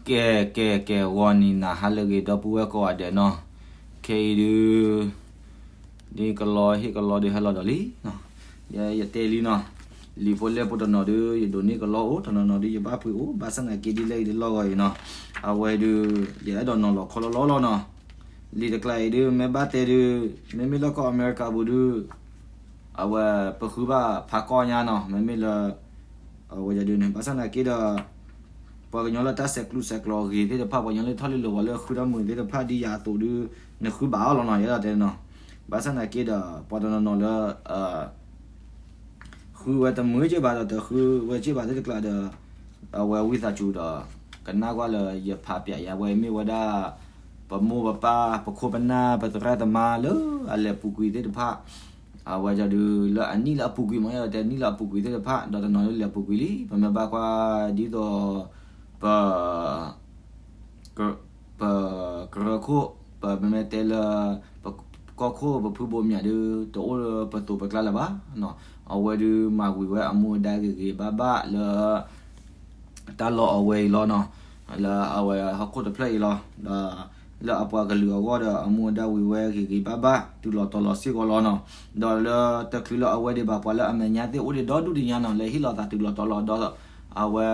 ကဲ ကဲ ကဲ ဂီၤနံၤနၤဟါလၢအဂ့ၤ ဒီပုၢ်ဝဲၢ်ကိးဂၤဒဲးနီၤ, ခဲအံၤဒုး ဒ်ကလီဟ့ၣ်ကလီဒုးဟဲလီၤဒီးလံနီၤ, ယတဲလံနီၤ, လံာ်ဖိလဲၢ်ဖိတနီၤဒုး ယဒိးန့ၢ်ကလီအိၣ် တနီၤနီၤဒုး ယဘၣ်ပှ့ၤအိၣ် ဘၣ်ဆၣ်သနာ်က့ဒ်လဲၣ်ဂ့ၤဒ်လဲၣ်ဂ့ၤနီၤ, အဝဲဒုး ယအဲၣ်ဒိးနီၤလီၤခီလီၤလီၤလီၤနီၤ, လံာ်တကျါအံၤဒုး မ့ၢ်ဘၣ်တဲဒုး မ့မ့ၢ်လၢကီၢ်အမဲရကၤပူၤဒုး အဝဲပဃုဘၣ်ဖးကီၢ်ညါနီၤ, မ့မ့ၢ်လၢ အဝဲဒုးန့ၣ် ဘၣ်ဆၣ်သနာ်က့ဒီး ပှၤကညီလၢတၢ်ဆဲးကျိးဆဲးကျၢဂ့ၤသ့ၣ်တဖၣ် ပှၤကညီလၢထီၣ်လံၤလိၤဝဲလၢဃုထီၣ်မုာ်သ့ၣ်တဖၣ် ဒ်ယၤအသိးဒုး နဃုဘၣ်အီၤလီၤနီၤ, ယအဲၣ်ဒိးတဲနီၤ, ဘၣ်ဆၣ်သနာ်က့ဒီး ပှၤတနီၤနီၤလၢ ဃုဝဲတမုာ်က့ဘၣ်ဒီး တဃုဝဲက့ဘၣ်သ့ၣ်တကျါဒီး အဝဲဝံသးစူၤဒီး ကနၣ်ကွၢ်လၢယဖးပၠးယၤဝဲမ့ၢ်ဝဲဒၣ် ပမိၢ်ပပၢ် ပခိၣ်ပနၢ် ပသရၣ်သမါလၢအလဲၤပူၤကွံာ်သ့ၣ်တဖၣ်, အဝဲဒုးလၢအနံၣ်လၢအပူၤကွံာ်မ့ၢ် ယအဲၣ်ဒိးတဲနံၣ်လၢအပူၤကွံာ်သ့ၣ်တဖၣ် ဒီးတနီၤလၢလဲၤပူၤကွံာ်လံ ပမ့ၢ်ဘၣ်ကွၢ်ဒ်သိး ပ ပကရၢခိၣ် ပမ့မ့ၢ်တဲလၢ ပကီၢ်ခိၣ် ပဖုဘိးမၠးဒုး တအိၣ်လၢပသိးပကျါလၢၤဘၣ်နီၤ, အဝဲဒုးမၤဝံၤဝဲအမူအဒါဂ့ၤဂ့ၤဘၣ်ဘၣ်လၢ တၢ်လီၢ်အဝဲအံၤလီၤနီၤ, လၢအဝဲဟီၣ်ခိၣ်တဖျၢၣ်အံၤလီၤ, ဒီးလၢအပှၤကလုာ်အဂီၢ်ဒီး အမူအဒါဝံၤဝဲဂ့ၤဂ့ၤဘၣ်ဘၣ် တုၤလီၤတီၤလီၤစ့ၢ်ကီးလီၤနီၤ, ဒီးလၢတချုးလၢအဝဲဒံးဘၣ် ပှၤလၢအမဲာ်ညါသ့ၣ်အိၣ်ဒံးဒီဒူၣ်ဒံးညါနီၤ လၢဟ့ၣ်လီၤသးတုၤလီၤတီၤလီၤဒီး အဝဲ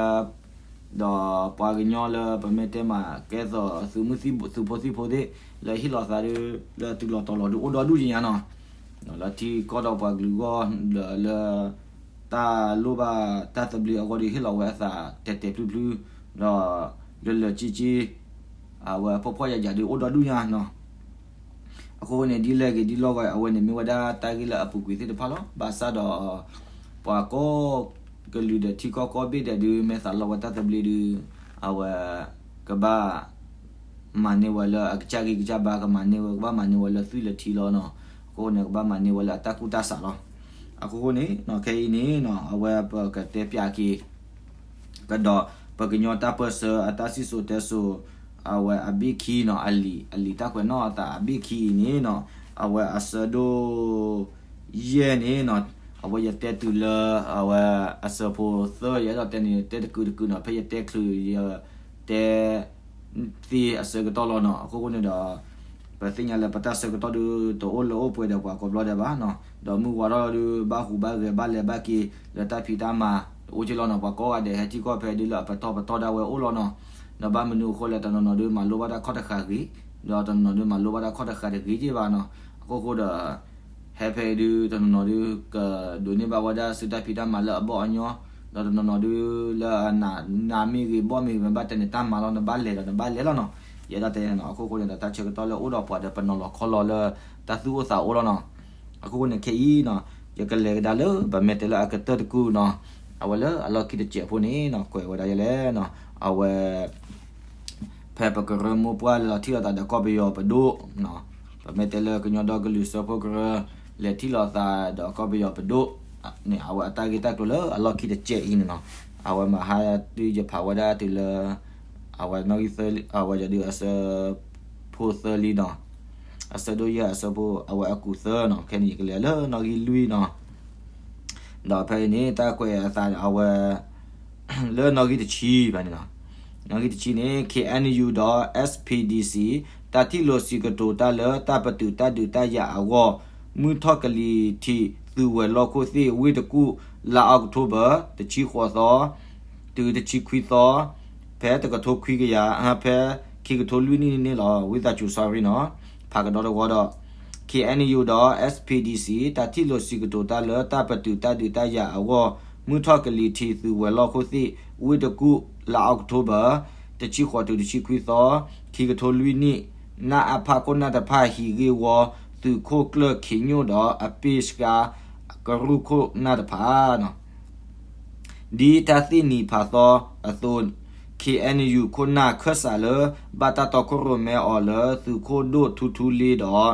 ဒီးပှၤကညီလၢပမ့ၢ်တဲမး ကဲသိးသုးမုၢ်သံၣ်ဘိ သုးဖိသံၣ်ဖိသ့ၣ် လၢဟ့ၣ်လီၤသးဒုး လၢတုၤလီၤတီၤလီၤဒုးအိၣ်ဒီဒူၣ်ဒံးညါနီၤ, လၢထံကီၢ်ဒီးပှၤကလုာ်အဂီၢ် လၢ လၢ တၢ်လိၣ်ဘၣ်တၢ်သဘျ့အဂီၢ်ဒုး ဟ့ၣ်လီၤဝဲအသးတဲာ်တဲာ်ဖျုဖျု ဒီးလၢလၢာ်ကၠံကၠံ အဝဲဖှီၣ်ဖှီၣ်ယာ်ယာ်ဒုးအိၣ်ဒီဒူၣ်ညါနီၤ အဃိန့ၣ် ဒ်လဲၣ်ဂ့ၤဒ်လဲၣ်ဂ့ၤ အဝဲန့ၣ်မ့ၢ်ဝဲဒၣ်တၢ်ဂ့ၢ်လၢအပူၤကွံာ်သ့ၣ်တဖၣ်လီၤ. ဘၣ်ဆၣ်ဒီး ပှၤကိးကလုာ်ဒီးထံကီၢ်ကိးဘ့ၣ်ဒဲးဒုး မ့ၢ်သးလီဝဲတၢ်သဘျ့ဒုး အဝဲ ကဘၣ် မၤန့ၢ်ဝဲလၢအကစၢ်ဂံၢ်ကစၢ်ဘါ ကမၤန့ၢ်ဝဲ ကဘၣ်မၤန့ၢ်ဝဲလၢသွံၣ်လၢထံလီၤနီၤ. အဃိန့ၣ် ကဘၣ်မၤန့ၢ်ဝဲလၢအတၢ်ကူၣ်တၢ်ဆးလီၤ. အဃိန့ၣ် ခဲအံၤန့ၣ် အဝဲပကတဲပၠးက့ၤ ကဒီးပကညီတၢ်ပၢၢ်ဆၢအတၢ်စံၣ်စိၤတဲစိၤ အဝဲအဘ့ၣ်ခံနီၤ အလံာ် အလံာ်တၢ်ကွဲးနီၣ်အသးအဘ့ၣ်ခံအံၤန့ၣ်နီၤ အဝဲအဆၢဒိၣ်ယဲၢ်န့ၣ်နီၤ အဝဲယတဲတုၤလၢ အဝဲအဆၢဖိသၢ ယအဲၣ်ဒိးတဲန့ၣ် တဲတကုာ်တကုာ်နီၤ ဖဲယတဲချုး ယတဲ သ့အဆၢကတီၢ်လီၤနီၤ. အဃိဃိန့ၣ်ဒီး ပသ့ၣ်ညါလၢပတၢ်ဆၢကတီၢ်ဒုး တအိၣ်လၢအိၣ်ပှဲၤဒီးပှၤကိးဘျီဒဲးဘၣ်နီၤ. ဒီးမုၢ်ဝါထီၣ်ဒုး ဘၣ်ဟူးဘၣ်ဂဲၤ ဘၣ်လဲၤဘၣ်က့ၤ လၢတၢ်ဖံးတၢ်မၤ အိၣ်က့လီၤနီၤ. ပှၤကိးဂၤဒဲး ဟဲထံၣ်ကီၢ်ဖဲဒုးလၢအပတီၢ်ပတီၢ်ဒၣ်ဝဲအိၣ်လီၤနီၤ. ဒီးဘၣ်မနုၤအဃိလဲၣ် တနီၤနီၤဒုး မၤလိဘၣ်တၢ်ခီၣ်တဃာ်ဂ့ၤ, ဒီးတနီၤနီၤဒုး မၤလိဘၣ်တၢ်ခီၣ်တဃာ်တဂ့ၤက့ဘၣ်နီၤ. အဃိဃိဒီး ဟဲဖဲအံၤဒုး တနီၤနီၤဒုး ကဒိးန့ၢ်ဘၣ်ဝဲဒၣ်စုတၢ်ဖံးတၢ်မၤလၢအဘီၣ်အညီ, ဒီးတနီၤနီၤဒုး လၢအနးမ့ၢ်ဂ့ၤ ဘီၣ်မ့ၢ်ဂ့ၤ မ့ၢ်ဘၣ်တဲန့ၣ် တၢ်မၤလီၤ နဘၣ်လဲၤဒီးနဘၣ်လဲၤလီၤနီၤ. ယအဲၣ်ဒိးတဲနီၤ အဃိဃိန့ၣ်ဒီး တၢ်ဆၢကတီၢ်လၢအိၣ်ဒီးပှၤဒီး ပနီၤလီၤခီလီၤလၢ တၢ်သူၣ်အိၣ်သးအိၣ်လီၤနီၤ. အဃိဃိန့ၣ် ခဲအံၤနီၤ ယကလဲၤကဒါလၢပမ့ၢ်တဲလၢအကတၢၢ်တကူၣ်နီၤ, အဝဲလၢအလီၢ်ခံတစဲးဖိန့ၣ်နီၤ ကွဲးဝဲဒၣ်ယဲလဲၣ်နီၤ, အဝဲ ဖဲပကရၢမိၢ်ပှၢ်လီၤထံၣ်လိာ်သးဒီးကီၢ်ပယီၤပဒိၣ်, ပမ့ၢ်တဲလၢကညီဒီကလုာ်စၢဖှိၣ်ကရၢ လဲၤထံၣ်လိာ်သးဒီးကီၢ်ပယီၤပဒိၣ်န့ၣ် အဝဲအတၢ်ဂ့ၢ်တၢ်ကျိၤလၢအလီၢ်ခံတစဲးအံၤန့ၣ်နီၤ, အဝဲမဟါတုၤယဖးဝဲဒၣ်တုၤလၢ အဝဲနီၣ်ဂံၢ်သၢလံ အဝဲဒုးအဆၢဖိသၢလံနီၤ, အဆၢဒိၣ်ယဲၢ်အဆၢဖိ အဝဲအကူာ်သၢနီၤ, ခဲန့ၣ် ယကလဲၤလၢနီၣ်ဂံၢ်လွံၢ်နီၤ. ဒီးဖဲအံၤန့ၣ် တၢ်ကွဲးအသးန့ၣ် အဝဲ လၢနီၣ်ဂံၢ်တဆံဘၣ်န့ၣ်လီၤ. နီၣ်ဂံၢ်တဆံန့ၣ် K N U ဒီး S P D C တၢ်ထံၣ်လိာ်စံးကတိၤတၢ်လၢတၢ်ပတုာ်တၢ်ဒုးတၢ်ယၤအဂီၢ် မုၢ်ထီၣ်ကလံၤထံးသုးဝဲၤလီၢ်ခိၣ်သ့ၣ် ဝ့ၢ်တကူၣ် လါအီးကထိဘၢၣ် တဆံဃိးသီ တုၤတဆံခွံသီ ဖဲတကထိခွံကယၤ ဖဲခံကထိလွံၢ်နံၣ်န့ၣ်လီၤ. ဝံသးစူၤ sorry နီၤ ဖးကဒီးတဝီဒီး K N U ဒီး S P D C တၢ်ထံၣ်လိာ်စံးကတိၤတၢ်လၢတၢ်ပတုာ်တၢ်ဒုးတၢ်ယၤအဂီၢ် မုၢ်ထီၣ်ကလံၤထံးသုးဝဲၤလီၢ်ခိၣ်သ့ၣ် ဝ့ၢ်တကူၣ် လါအီးကထိဘၢၣ် တဆံဃိးတုၤတဆံခွံသီ ခံကထိလွံၢ်နံၣ် နအဖ ခိၣ်နၢ်တဖၣ်ဟံးဂ့ၢ်ဝီ သုးခိၣ်ကျၢၢ်ခ့ညိၣ်ဒီးအပ့ၢ်စှါကရူၢ်ခိၣ်နၢ်တဖၣ် ဒ်တၢ်သ့ၣ်နံၤဖးသီအသိး K N U ခိၣ်နၢ်ခၢၣ်စးလၢ ဘၣ်တၢ်တီခိၣ်ရိၣ်မဲအီၤလၢသုးခိၣ်ဒိၣ်ထူထူလ့ဒီး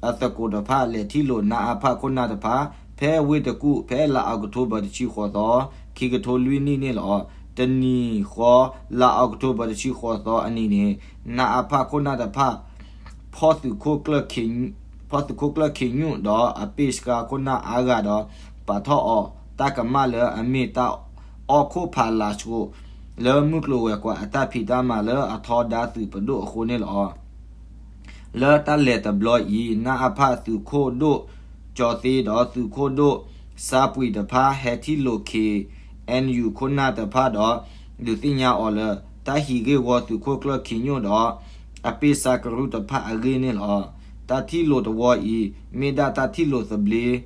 အသကိးတဖၣ်လဲၤထံၣ်လိာ်နအဖ ခိၣ်နၢ်တဖၣ် ဖဲဝ့ၢ်တကူၣ် ဖဲလါအီးကထိဘၢၣ်တဆံဃိးသီ ခံကထိလွံၢ်နံၣ်န့ၣ်လီၤ. တနံၤဃီ လါအီးကထိဘၢၣ်တဆံဃိးသီအနံၤန့ၣ် နအဖ ခိၣ်နၢ်တဖၣ် ဖီၣ်သုးခိၣ်ကျၢၢ် ဖီၣ်သုးခိၣ်ကျၢၢ်ခ့ညိၣ်ဒီးအပ့ၢ်စှါခိၣ်နၢ်အါဂၤဒီး ပာ်ထီၣ်အီၤတၢ်ကမၣ်လၢအမ့ၢ်တၢ်အီၣ်ခိၣ်ဖးလးဆှိး လၢမုၢ်ကျိၤဝဲၤကွာ်အတၢ်ဖံးတၢ်မၤလၢအထီဒါသုးပဒိၣ်အဃိန့ၣ်လီၤ. လၢတၢ်လဲၤတဘျီအံၤ နအဖ သုးခိၣ်ဒိၣ်ကၠီသ့ ဒီးသုးခိၣ်ဒိၣ်စါပှံၤတဖၣ် ဟဲထံၣ်လိာ် ခ့ၣ်အဲၣ်ယူၣ် ခိၣ်နၢ်တဖၣ်ဒီး ဒုးသ့ၣ်ညါအီၤလၢ တၢ်ဟံးဂ့ၢ်ဝီသုးခိၣ်ကျၢၢ်ခံညိၣ်ဒီး အပ့ၢ်ဆါကရူၢ်တဖၣ်အဂ့ၢ်န့ၣ်လီၤ. တၢ်ထံၣ်လိာ်တဝီအံၤ မ့ၢ်ဒၣ်တၢ်ထံၣ်လိာ်သဘျ့ ဒီး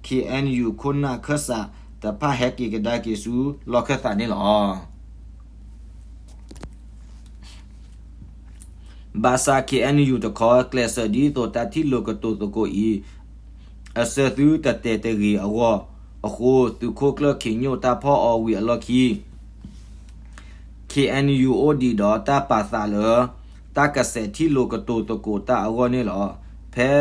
ခ့ၣ်အဲၣ်ယူၣ် ခိၣ်နၢ်ခၢၣ်စးတဖၣ်ဟဲက့ၤကဒါက့ၤဆူလီၢ်ခၢၣ်သးန့ၣ်လီၤ. ဘၣ်ဆၣ် ခ့ၣ်အဲၣ်ယူၣ် တခီ ကျဲးစၢးဒ်သိးတၢ်ထံၣ်လိာ်ကတိၤသကိးအံၤ အဆၢသုတတဲာ်တဂ့ၤအဂီၢ်အဃိ သုးခိၣ်ကျၢၢ်ခံညိၣ်တၢ်ဖီၣ်အီၤဝံၤအလီၢ်ခံ ခ့ၣ်အဲၣ်ယူၣ် အိၣ်ဒံးဒီးတၢ်ပာ်သးလၢ တၢ်ကစဲးထံၣ်လိာ်ကတိၤသကိးတၢ်အဂီၢ်န့ၣ်လီၤ. ဖဲ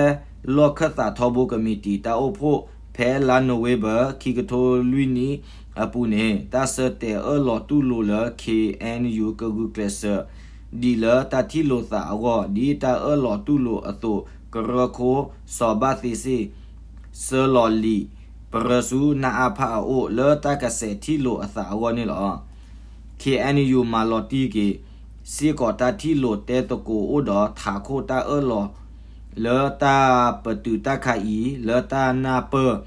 လီၢ်ခၢၣ်သးထီဘိကမံးတံာ်တၢ်အိၣ်ဖှိၣ် ဖဲလါနိၣ်ဝ့ဘၢၣ် ခံကထိလွံၢ်နံၣ်အပူၤန့ၣ် တၢ်ဆၢတဲာ်အၢၣ်လီၤတူၢ်လိာ်လၢ ခ့ၣ်အဲၣ်ယူၣ် ကဂုာ်ကျဲးစၢး ဒ်လၢတၢ်ထံၣ်လိာ်သးအဂီၢ် ဒ်တၢ်အၢၣ်လီၤတူၢ်လိာ်အသိး ကရၢခိ စီၤဘၣ်သ့စ့ၣ် စၢလီၤလံာ် ပရၢဆူ နအဖ အအိၣ် လၢတၢ်ကစဲးထံၣ်လိာ်အသးအဂီၢ်န့ၣ်လီၤ. ခ့ၣ်အဲၣ်ယူၣ် မၤလီၤတံၢ်က့ၤ စ့ၢ်ကီးတၢ်ထံၣ်လိာ်တဲသကိးအိၣ်ဒီးထးခိၣ်တၢ်အၢၣ်လီၤ လၢတၢ်ပတုာ်တၢ်ခးအံၤ လၢတၢ်နၢ်ပၢၢ်တ့ၢ်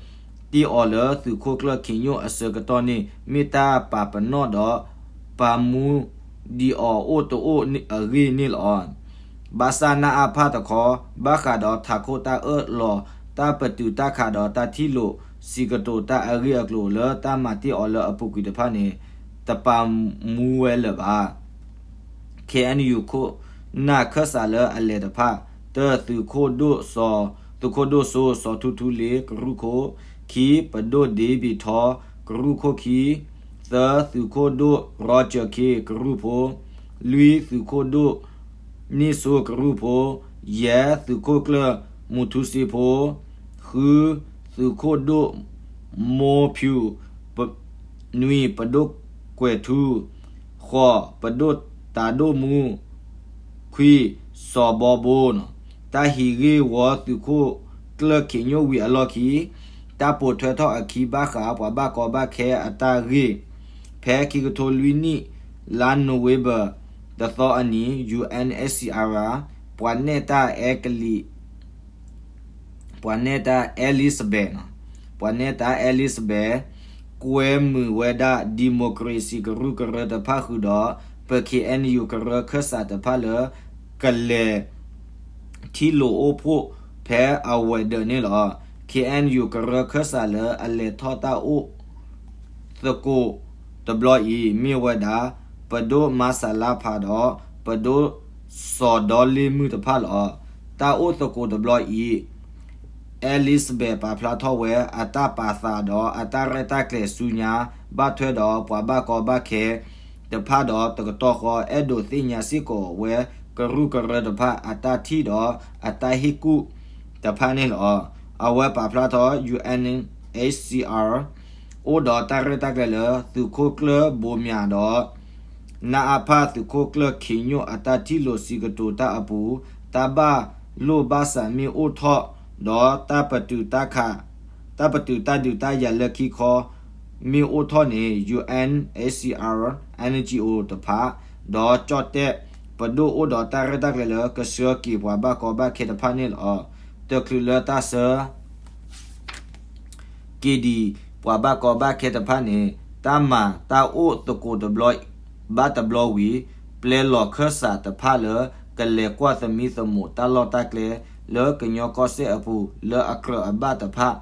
အီၤလၢသုးခိၣ်ကျၢၢ်ခံညိၣ်အဆၢကတီၢ်န့ၣ် မ့ၢ်တၢ်ပာ်ပနီၣ်ဒီး ပာ်မူဒံးအီၤအိၣ်တအိၣ်အဂ့ၢ်န့ၣ်လီၤ. ဘၣ်ဆၣ် နအဖ တခီ ဘၣ်ဃးဒီးထးခိၣ်တၢ်အၢၣ်လီၤ တၢ်ပတုာ်တၢ်ခးဒီးတၢ်ထံၣ်လိာ်စံးကတိၤတၢ်အဂ့ၢ်အကျိၤလၢတၢ်မၤတ့ၢ်အီၤလၢအပူၤကွံာ်တဖၣ်န့ၣ် တပာ်မူဝဲလၢၤဘၣ်. ခ့ၣ်အဲၣ်ယူၣ် ခိၣ်နၢ်ခၢၣ်စးလၢအလဲၤတဖၣ် တၢ သုးခိၣ်ဒိၣ်စိ သုးခိၣ်ဒိၣ်စိ စီၤထူထူလ့ ကရူၢ်ခိၣ်, ခံ ပဒိၣ်ဒ့ဘံၣ်ထီ ကရူၢ်ခိၣ်ခံ, သၢ သုးခိၣ်ဒိၣ်ရီကၠၢၢ်ခ့ ကရူၢ်ဖိ, လွံၢ် သုးခိၣ်ဒိၣ်န့ၣ်စိ ကရူၢ်ဖိ, ယဲၢ် သုးခိၣ်ကျၢၢ်မူထူစ့ဖိ, ဃု သုးခိၣ်ဒိၣ်မိဖၠူၣ်, နွံ ပဒိၣ်ကွဲးထူ, ဃိး ပဒိၣ်တၢ်ဒိၣ်မူ, ခွံ စီၤဘီဘိ တၢ်ဟံးဂ့ၢ်ဝီသုးခိၣ်ကျၢၢ်ခံညိၣ်ဝံၤအလီၢ်ခံ တၢ်ပိာ်ထွဲထီၣ်အခံဘၣ်ဃး ပှၤဘၣ်ကီဘၣ်ခဲအတၢ်ဂ့ၢ် ဖဲခံကထိလွံၢ်နံၣ် လါနိၣ်ဝ့ဘၢၣ် တသီအနံၤ ယူၣ်အဲၣ်အ့ၣ်စံၣ်အါရၤ ပှၤနဲၣ်တၢ်အဲကလံး ပှၤနဲၣ်တၢ် Elizabeth ပှၤနဲၣ်တၢ် Elizabeth ကွဲမုာ်ဝဲဒၣ် democracy ကရူၢ်ကရၢတဖၣ်ဃုာ်ဒီး ပ ခ့ၣ်အဲၣ်ယူၣ် ကရၢခၢၣ်စးတဖၣ်လၢ ကလဲၤထံၣ်လိာ်အိၣ်ဖှိၣ်ဖဲအဝဲၤဒၢးန့ၣ်လီၤ. ခ့ၣ်အဲၣ်ယူၣ် ကရၢခၢၣ်စးလၢအလဲၤထီၣ်တၢ်အိၣ် သကိးတဘျီအံၤ မ့ၢ်ဝဲဒၣ် ပဒိၣ်မါစၤလါဖးဒီး ပဒိၣ်စီၤဒီလ့ၣ်မုၢ်တဖၣ်လီၤ. တၢ်အိၣ်သကိးတဘျီအံၤ Elizabeth ပာ်ဖျါထီၣ်ဝဲအတၢ်ပာ်သးဒီးအတၢ်ရဲၣ်တၢ်ကျဲၤဆူညါ ဘၣ်ထွဲဒီးပှၤဘၣ်ကီဘၣ်ခဲတဖၣ်ဒီးတကတီၢ်ဃီ အဲၣ်ဒိးသ့ၣ်ညါစ့ၢ်ကီးဝဲ ကရူၢ်ကရၢတဖၣ်အတၢ်ထံၣ်ဒီးအတၢ်ဟ့ၣ်ကူၣ်တဖၣ်န့ၣ်လီၤ. အဝဲပာ်ဖျါထီၣ် ယူၣ်အဲၣ်အ့ၣ်စံၣ်အါရၤ အိၣ်ဒီးတၢ်ရဲၣ်တၢ်ကျဲၤလၢ သုးခိၣ်ကျၢၢ်ဘိမၠးဒီး နအဖ သုးခိၣ်ကျၢၢ်ခံညိၣ်အတၢ်ထံၣ်လိာ်စံးကတိၤတၢ်အပူၤ တၢ်ဘၣ်လိာ်ဘၣ်စးမ့ၢ်အိၣ်ထီၣ် ဒီးတၢ်ပတုာ်တၢ်ခး တၢ်ပတုာ်တၢ်ဒုးတၢ်ယၤလၢခံခီ မ့ၢ်အိၣ်ထီၣ်န့ၣ် ယူၣ်အဲၣ်အ့ၣ်စံၣ်အါရၤ အၣ်အၣ်ကၠီၣ်အိၣ် တဖၣ် ဒီးကၠီၣ်တဲၣ် ပဒိၣ်အိၣ်ဒီးတၢ်ရဲၣ်တၢ်ကျဲၤလၢ ကဆှၢက့ၤပှၤဘၣ်ကီဘၣ်ခဲတဖၣ်န့ၣ်လီၤ. တချုးလၢတၢ်ဆှၢ က့ၤဒံးပှၤဘၣ်ကီဘၣ်ခဲတဖၣ်န့ၣ် တၢ်မၤတၢ်အိၣ်သကိးတဘျီ ဘၣ်တဘျီဝံၤ ပျဲလီၤခၢၣ်စးတဖၣ်လၢ ကလဲၤကွၢ်သမံသမိးတၢ်လီၢ်တၢ်ကျဲ လၢကညီကီၢ်စဲၣ်အပူၤ လၢအကြၢးအဘၣ်တဖၣ်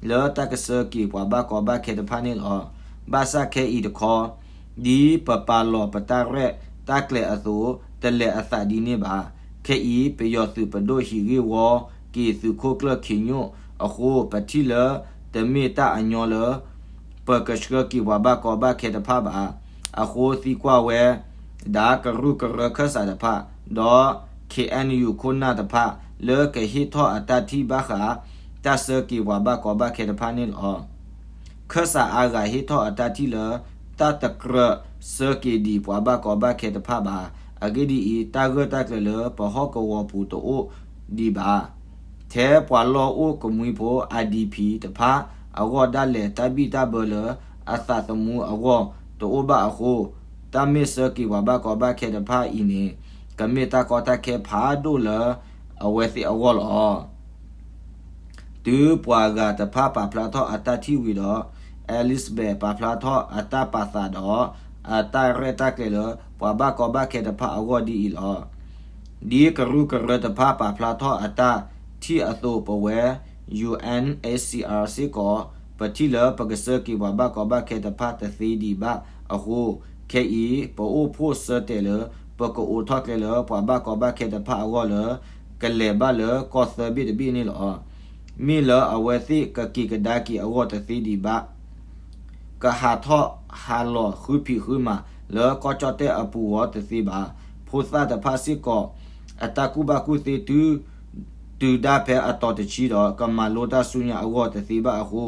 လၢတၢ်ကဆှၢက့ၤပှၤဘၣ်ကီဘၣ်ခဲတဖၣ်န့ၣ်လီၤ. ဘၣ်ဆၣ်ခဲအံၤတခီ ဒ်ပပာ်လီၤပတၢ်ရဲၣ်တၢ်ကျဲၤအသိး တလဲၤအသးဒ်န့ၣ်ဘၣ်. ခဲအံၤ ပယီၤသုးပဒိၣ်ဟံးဂ့ၢ်ဝီက့ၤသုးခိၣ်ကျၢၢ်ခံညိၣ်အဃိ ပထံၣ်လၢတမ့ၢ်တၢ်အညီလၢ ပကဆှၢက့ၤပှၤဘၣ်ကီဘၣ်ခဲတဖၣ်ဘၣ်. အဃိသံကွၢ်ဝဲဒၣ်ကရူၢ်ကရၢခၢၣ်စးတဖၣ် ဒီး ခ့ၣ်အဲၣ်ယူၣ် ခိၣ်နၢ်တဖၣ် လၢကဟ့ၣ်ထီၣ်အတၢ်ထံၣ်ဘၣ်ဃး တၢ်ဆှၢက့ၤပှၤဘၣ်ကီဘၣ်ခဲတဖၣ်န့ၣ်လီၤ. ခၢၣ်စးအါဂၤဟ့ၣ်ထီၣ်အတၢ်ထံၣ်လၢ တၢ်တကြၢးဆှၢက့ၤဒံးပှၤဘၣ်ကီဘၣ်ခဲတဖၣ်ဘၣ်. အဂ့ၢ်ဒ်အံၤ, တၢ်ဂၢၢ်တၢ်ကျၢၤလၢပဟီၣ်ကဝီၤပူၤတအိၣ်ဒံးဘၣ်. ထဲပှၤလီၢ်အိၣ်ကမှံဖိ IDP တဖၣ်အဂီၢ်ဒၣ်လဲာ် တၢ်ဘံၣ်တၢ်ဘၢလၢအသးသမူအဂီၢ်တအိၣ်ဘၣ်အဃိ တၢ်မ့ၢ်ဆှၢက့ၤပှၤဘၣ်ကီဘၣ်ခဲတဖၣ်အံၤန့ၣ် ကမ့ၢ်တၢ်ကီတၢ်ခဲဖးဒိၣ်လၢအဝဲသ့ၣ်အဂီၢ်လီၤ. တုၤပှၤဂၤတဖၣ်ပာ်ဖျါထီၣ်အတၢ်ထံၣ်ဝံၤဒီး Elizabeth ပာ်ဖျါထီၣ်အတၢ်ပာ်သးဒီး အတၢ်ရဲၣ်တၢ်ကျဲၤလၢ ပှၤဘၣ်ကီဘၣ်ခဲတဖၣ်အဂီၢ်ဒ်အံၤလီၤ. ဒ်ကရူၢ်ကရၢတဖၣ်ပာ်ဖျါထီၣ်အတၢ်ထံၣ်အသိး ပဝဲ ယူၣ်အၣ်အ့ၣ်စံၣ်အၣ် စ့ၢ်ကီး ပထံၣ်လၢပကဆှၢက့ၤပှၤဘၣ်ကီဘၣ်ခဲတဖၣ်တသ့ဒံးဘၣ်အဃိ ခဲအံၤ ပအိၣ်ဖှိၣ်ဆၢတဲာ်လၢ ပကအိးထီၣ်ကျဲလၢပှၤဘၣ်ကီဘၣ်ခဲတဖၣ်အဂီၢ်လၢ ကလဲၤဘၣ်လၢကီၢ်သၢဘ့ၣ်တဘ့ၣ်န့ၣ်လီၤ. မ့ၢ်လၢအဝဲသ့ၣ်ကက့ၤကဒါက့ၤအဂီၢ်တသ့ဒံးဘၣ် ကဟးထီၣ်ဟးလီၤဃုဖံးဃုမၤလၢကီၢ်ကၠီၣ်တဲၣ်အပူၤအဂီၢ်တသ့ဘၣ်. ဖိသၣ်တဖၣ်စ့ၢ်ကီး အတၢ်ကူၣ်ဘၣ်ကူၣ်သ့တုၤ တုၤဒၣ်ဖဲအတီၤတဆံဒီး ကမၤလိတၢ်ဆူညါအဂီၢ်တသ့ဘၣ်အဃိ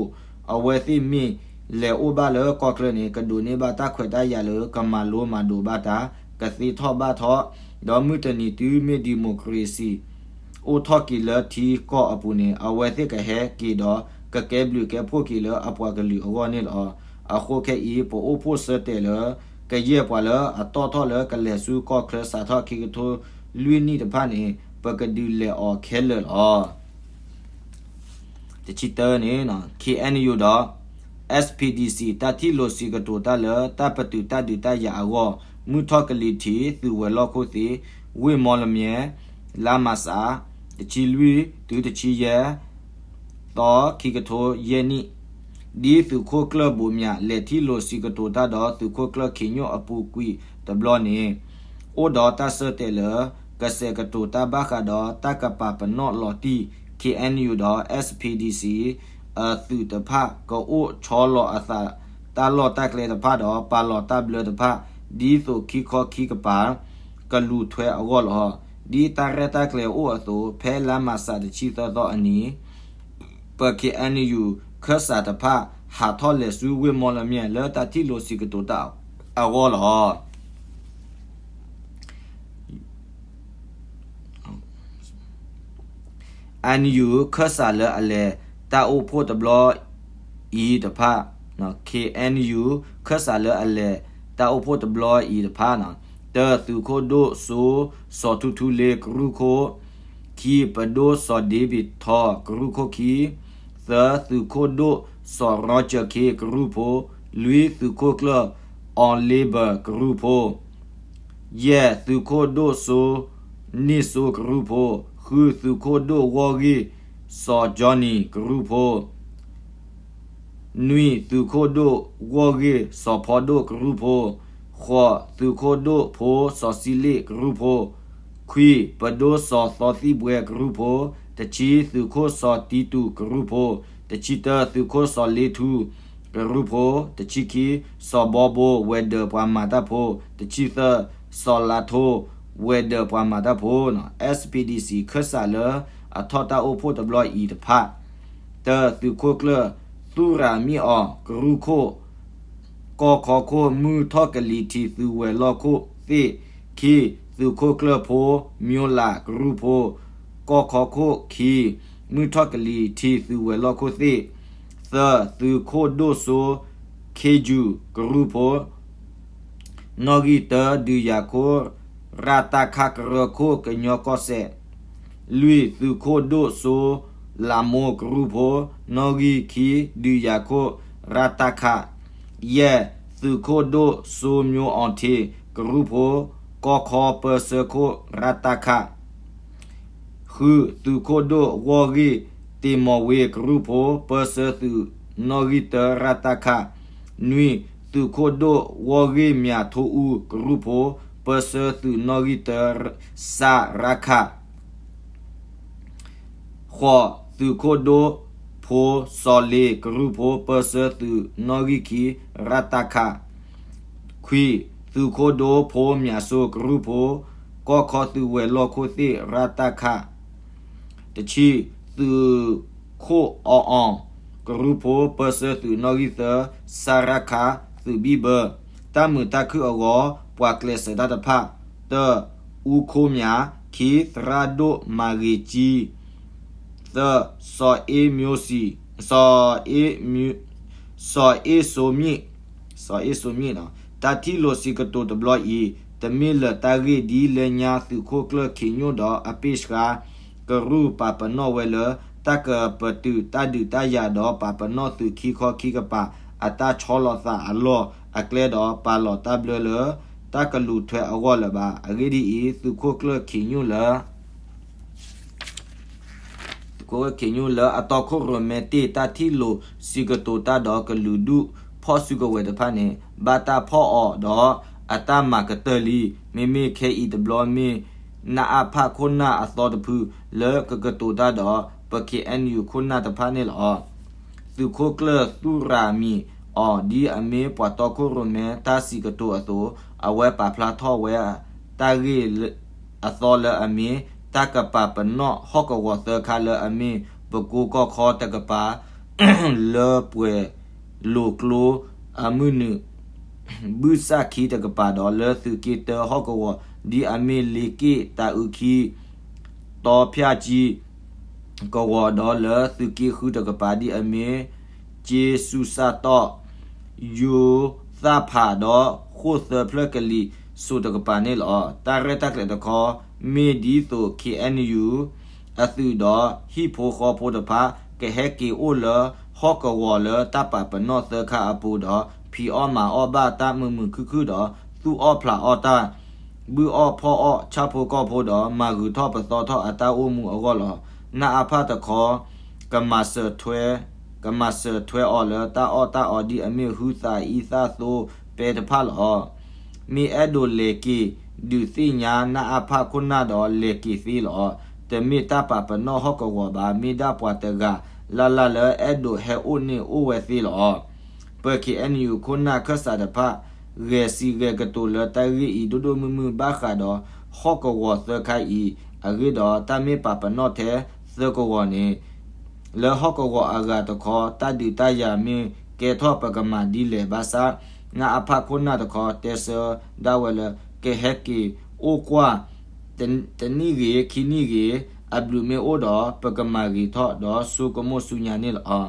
အဝဲသ့ၣ်မ့ၢ်လဲၤအိၣ်ဘၣ်လၢကီၢ်ချၢန့ၣ် ကဒိးန့ၢ်ဘၣ်တၢ်ခွဲးတၢ်ယာ်လၢကမၤလိမၤဒိးဘၣ်တၢ် ကသ့ထီၣ်ဘၣ်ထီၣ် ဒီးမုၢ်တနံၤတုၤမ့ၢ် democracy အိၣ်ထီၣ်က့ၤလၢထံကီၢ်အပူၤန့ၣ် အဝဲသ့ၣ်ကဟဲက့ၤဒီး ကကဲဘျုးကဲဖှိၣ်က့ၤလၢအပှၤကလုာ်အဂီၢ်န့ၣ်လီၤ. အဃိခဲအံၤ ပအိၣ်ဖှိၣ်ဆၢတဲာ်လၢ ကယဲၢ်ပှၤလၢအတီၣ်ထီၣ်လၢကလဲၤဆူကီၢ်ချၢစးထီၣ်ခံကထိလွံၢ်နံၣ်တဖၣ်န့ၣ် ပကဒုးလဲၤအီၤခဲလၢာ်လီၤ. တဆံတၢန့ၣ် ခ့ၣ်အဲၣ်ယူၣ်ဒီး အ့ၣ်ပီၣ် တၢ်ထံၣ်လိာ်စံးကတိၤတၢ်လၢ တၢ်ပတုာ်တၢ်ဒုးတၢ်ယၤအဂီၢ် မုၢ်ထီၣ်ကလံၤထံး သုးဝဲၤလီၢ်ခိၣ်သ့ၣ် ဝ့ၢ်မီလမၠဲၣ် လါမၢ်ၡး တဆံလွံၢ်တုၤတဆံယဲၢ် သီခံကထိယဲၢ်နံၣ် ဒ်သုးခိၣ်ကျၢၢ်ဘိးမၠး လဲၤထံၣ်လိာ်စံးကတိၤတၢ်ဒီး သုးခိၣ်ကျၢၢ်ခ့ညိၣ်အပူၤကွံာ်တဘျီန့ၣ် အိၣ်ဒီးတၢ်ဆၢတဲာ်လၢ ကစဲးကတိၤတၢ်ဘၣ်ဃးဒီးတၢ်ကပာ်ပနီၣ်လီၤတံၢ် ခ့ၣ်အဲၣ်ယူၣ်ဒီး အ့ၣ်ပီၣ် အသုးတဖၣ် ကအိၣ်ဆီလီၤအသး တၢ်လီၢ်တၢ်ကျဲတဖၣ်ဒီး ပာ်လီၤတၢ်ဘျၢတဖၣ် ဒ်သိးခံခီခံကပၤ ကလူၤထွဲအဂီၢ်လီၤ. ဒ်တၢ်ရဲၣ်တၢ်ကျဲၤအိၣ်အသိး ဖဲလါမၢ်ၡးတဆံသၢသီအနံၤ ပ ခ့ၣ်အဲၣ်ယူၣ် ခၢၣ်စးတဖၣ် ဟးထီၣ်လဲၤဆူဝ့ၢ်မီလမၠဲၣ် လၢတၢ်ထံၣ်လိာ်စံးကတိၤတၢ်အဂီၢ်လီၤ. အ့ၣ်ယူၣ် ခၢၣ်စးလၢအလဲၤတၢ်အိၣ်ဖှိၣ်တဘျီအံၤတဖၣ် ခ့ၣ်အဲၣ်ယူၣ် ခၢၣ်စးလၢအလဲၤတၢ်အိၣ်ဖှိၣ်တဘျီအံၤတဖၣ် တၢ သုးခိၣ်ဒိၣ်စိစီၤထူထူလ့ကရူၢ်ခိၣ်, ခံ ပဒိၣ်စီၤဒ့ဘံၣ်ထီကရူၢ်ခိၣ်ခံ, သၢ သုးခိၣ်ဒိၣ်စီၤရီကၠၢၣ်ခ့ကရူၢ်ဖိ, လွံၢ် သုးခိၣ်ကျၢၢ်အီလ့ဘၢၣ်ကရူၢ်ဖိ, ယဲၢ် သုးခိၣ်ဒိၣ်စိန့ၢ်စိကရူၢ်ဖိ, ဃု သုးခိၣ်ဒိၣ်ဂီၢ်ဂ့ၢ်စီၤကၠီနံၤကရူၢ်ဖိ နွံ သုးခိၣ်ဒိၣ်ဂီၢ်ဂ့ၢ်စီၤဖီဒိၣ်ကရူၢ်ဖိ, ဃိး သုးခိၣ်ဒိၣ်ဖိစီၤစံလ့ၣ်ကရူၢ်ဖိ, ခွံ ပဒိၣ်စီၤသီသံၣ်ဘှဲကရူၢ်ဖိ, တဆံ သုးခိၣ်စီၤတံတူၢ်ကရူၢ်ဖိ, တဆံတၢ သုးခိၣ်စီၤလ့ထူကရူၢ်ဖိ, တဆံခံ စီၤဘီဘိဝဲၤဒၢးပှၤမၤတၢ်ဖိ, တဆံသၢ စီၤလါထိဝဲၤဒၢးပှၤမၤတၢ်ဖိ, အ့ၣ်ပီၣ် ခၢၣ်စးလၢအထီၣ်တၢ်အိၣ်ဖှိၣ်တဘျီအံၤတဖၣ်, တၢ သုးခိၣ်ကျၢၢ်သူရၤမံၣ်အီၣ်ကရူၢ်ခိၣ်, ကီၢ်ခီခိၣ်မုၢ်ထီၣ်ကလံၤထံးသုးဝဲၤလီၢ်ခိၣ်သ့ၣ်, ခံ သုးခိၣ်ကျၢၢ်ဖိမျိလးကရူၢ်ဖိ, ကီၢ်ခီခိၣ်ခံ မုၢ်ထီၣ်ကလံၤထံးသုးဝဲၤလီၢ်ခိၣ်သ့ၣ်, သၢ သုးခိၣ်ဒိၣ်စိခ့ယူၣ်ကရူၢ်ဖိ နီၣ်ဂံၢ်တၢ ဒုးယၤခိၣ်ရးတၢ်ခးကရၢခိၣ်ကညီကီၢ်စဲၣ်, လွံၢ် သုးခိၣ်ဒိၣ်စိလးမိၢ်ကရူၢ်ဖိ, နီၣ်ဂံၢ်ခံ ဒုးယၤခိၣ်ရးတၢ်ခး, ယဲၢ် သုးခိၣ်ဒိၣ်စိမျိအီထ့ကရူၢ်ဖိ, ကီၢ်ခီပၢဆှၢခိၣ်ရးတၢ်ခး ဃု သုးခိၣ်ဒိၣ်ဂီၢ်ဂ့ၢ်တ့ၢ်မီၢ်ဝ့ကရူၢ်ဖိ ပၢဆှၢသုးနီၣ်ဂံၢ်တၢရးတၢ်ခး, နွံ သုးခိၣ်ဒိၣ်ဂီၢ်ဂ့ၢ်မၠးထိအူကရူၢ်ဖိ ပၢဆှၢသုးနီၣ်ဂံၢ်တၢစးရးခး, ဃိး သုးခိၣ်ဒိၣ်ဖိစီၤလ့ကရူၢ်ဖိ ပၢဆှၢသုးနီၣ်ဂံၢ်ခံရးတၢ်ခး, ခွံ သုးခိၣ်ဒိၣ်ဖိမၠးစိကရူၢ်ဖိ ကီၢ်ခီသုးဝဲၤလီၢ်ခိၣ်သ့ၣ်ရးတၢ်ခး, တဆံ သုးခိၣ်အီအီၣ်ကရူၢ်ဖိ ပၢဆှၢသုးနီၣ်ဂံၢ်သၢ စးရးခး သုးဘံၣ်ဘၢ, တၢ်မုာ်တၢ်ခုၣ်အဂီၢ် ပှၤကျဲးစၢးတၢ်တဖၣ်, တၢ အူခိမၠး, ခံ သရၣ်ဒိၣ်မၤဂ့ၤကၠံ, သၢ စီၤအ့မျိုးစံ, စီၤအ့မျိုး, စီၤအ့စိမြင့်, စီၤအ့စိမြင့်, တၢ်ထံၣ်လိာ်စံးကတိၤတဘျီအံၤ တမ့ၢ်လၢၤတၢ်ဂ့ၢ်ဒ်လၢညါသုးခိၣ်ကျၢၢ်ခ့ညိၣ်ဒီးအပ့ၢ်ဆှါ ကရူၢ်ပာ်ပနီၣ်ဝဲလၢ တၢ်ကပတုာ်တၢ်ဒုးတၢ်ယၤဒီးပာ်ပနီၣ်သုးခံခီခံကပၤ အတၢ်ဆီလီၤသးအလီၢ်အကျဲဒီး ပာ်လီၤတၢ်ဘျၢလၢ တၢ်ကလူၤထွဲအဂီၢ်လၢၤဘၣ်. အဂ့ၢ်ဒ်အံၤ, သုးခိၣ်ကျၢၢ်ခ့ညိၣ်လၢ သုးခိၣ်ကျၢၢ်ခ့ညိၣ်လၢအတီခိၣ်ရိၣ်မဲတ့ၢ်တၢ်ထံၣ်လိာ်စံးကတိၤတၢ်ဒီးကလုာ်ဒူၣ်ဖီၣ်စုကဝဲၤတဖၣ်န့ၣ် ဘၣ်တၢ်ဖီၣ်အီၤဒီးအတၢ်မၤကတၢၢ်လံ. မ့မ့ၢ်ခဲအံၤတဘျီမ့ၢ် နအဖ ခိၣ်နၢ်အသီတဖုလၢကကတိၤတၢ်ဒီး ပ ခ့အဲၣ်ယူၣ် ခိၣ်နၢ်တဖၣ်န့ၣ်လီၤ. သုးခိၣ်ကျၢၢ်သူၣ်ရၤမံၤအီၤ ဒ်အမ့ၢ်ပှၤတီခိၣ်ရိၣ်မဲတၢ်စံးကတိၤအသိး အဝဲပာ်ဖျါထီၣ်ဝဲ တၢ်ဂ့ၢ်အသီလၢအမ့ၢ် တၢ်ကပာ်ပနီၣ်ဟီၣ်ကဝီၤသၢခါလၢအမ့ၢ် ပကိကီၢ်ခီတကပၤ လၢပှဲၤလိာ်ကျိအမုၢ်နုာ် ဘုၣ်စၣ်ခံတကပၤဒီး လၢသုးက့တၢဟီၣ်ကဝီၤ ဒ်အမ့ၢ်လ့က့ၣ်တၤအုခံ တီဖၠၣ်ကၠံ ကဝီၤဒီးလၢသုးက့ဃုတကပၤ ဒ်အမ့ၢ် က့စူၣ်စၣ်တီၣ် ယိၤသၣ်ဖးဒီးဃိၣ်သၢဖျၢၣ်ကလံၤစိးတကပၤန့ၣ်လီၤ. တၢ်ရဲၣ်တၢ်ကျဲၤတခီ မ့ၢ်ဒ်သိး ခ့အဲၣ်ယူၣ် အသုးဒီးဟံၣ်ဖိဃီဖိတဖၣ် ကဟဲက့ၤအိၣ်လၢဟီၣ်ကဝီၤလၢတၢ်ပာ်ပနီၣ်သၢခါအပူၤဒီး ဖံးအီၣ်မၤအီၣ်ဘၣ်တၢ်မုာ်မုာ်ခုၣ်ခုၣ်ဒီး သူၣ်အီၣ်ဖျးအီၣ်တၢ် ဘုၣ်အီၣ်ဖီၣ်အီၣ်ဆၣ်ဖိကီၢ်ဖိဒီး မၤဂုၤထီၣ်ပသီထီၣ်အတၢ်အိၣ်မူအဂီၢ်လီၤ. နအဖတခီ ကမၤစၢၤထွဲ ကမၤစၢၤထွဲအီၤလၢတၢ်အီၣ်တၢ်အီဒ်အမ့ၢ်ဟုသးအံသၣ်သိပဲတဖၣ်လီၤ. မ့ၢ်အဲၣ်ဒိးလဲၤက့ၤဒုးသ့ၣ်ညါ နအဖ ခိၣ်နၢ်ဒီးလဲၤက့ၤသ့လီၤ. တမ့ၢ်တၢ်ပာ်ပနီၣ်ဟီၣ်ကဝီၤဘၣ် မ့ၢ်ဒၣ်ပှၤတဂၤလၢ်လၢ်လၢအဲၣ်ဒိးဟဲအိၣ်န့ၣ်အိၣ်ဝဲသ့လီၤ. ပ ခ့အဲၣ်ယူၣ် ခိၣ်နၢ်ခၢၣ်စးတဖၣ် ဂဲၤစံးဂဲၤကတိၤလၢတၢ်ဂ့ၢ်အံၤဒိၣ်ဒိၣ်မုၢ်မုၢ်ဘၣ်ဃးဒီးဟီၣ်ကဝီၤသၢခါအံၤ အဂ့ၢ်ဒီးတၢ်မ့ၢ်ပာ်ပနီၣ်ထဲသၢကဝီၤန့ၣ် လၢဟီၣ်ကဝီၤအဂၤတခီ တၢ်ဒုးတၢ်ယၤမ့ၢ်ကဲထီၣ်ပကမၤဒ်လဲၣ်ဘၣ်ဆၣ် နအဖ ခိၣ်နၢ်တခီ တဲဆၢဒၣ်ဝဲလၢ ကဟဲက့ၤအိၣ်ကွၢ် တနံၣ်ဂ့ၤ ခံနံၣ်ဂ့ၤ အဘျုးမ့ၢ်အိၣ်ဒီး ပကမၤဂ့ၤထီၣ်ဒီးဆိကမိၣ်ဆူညါန့ၣ်လီၤ.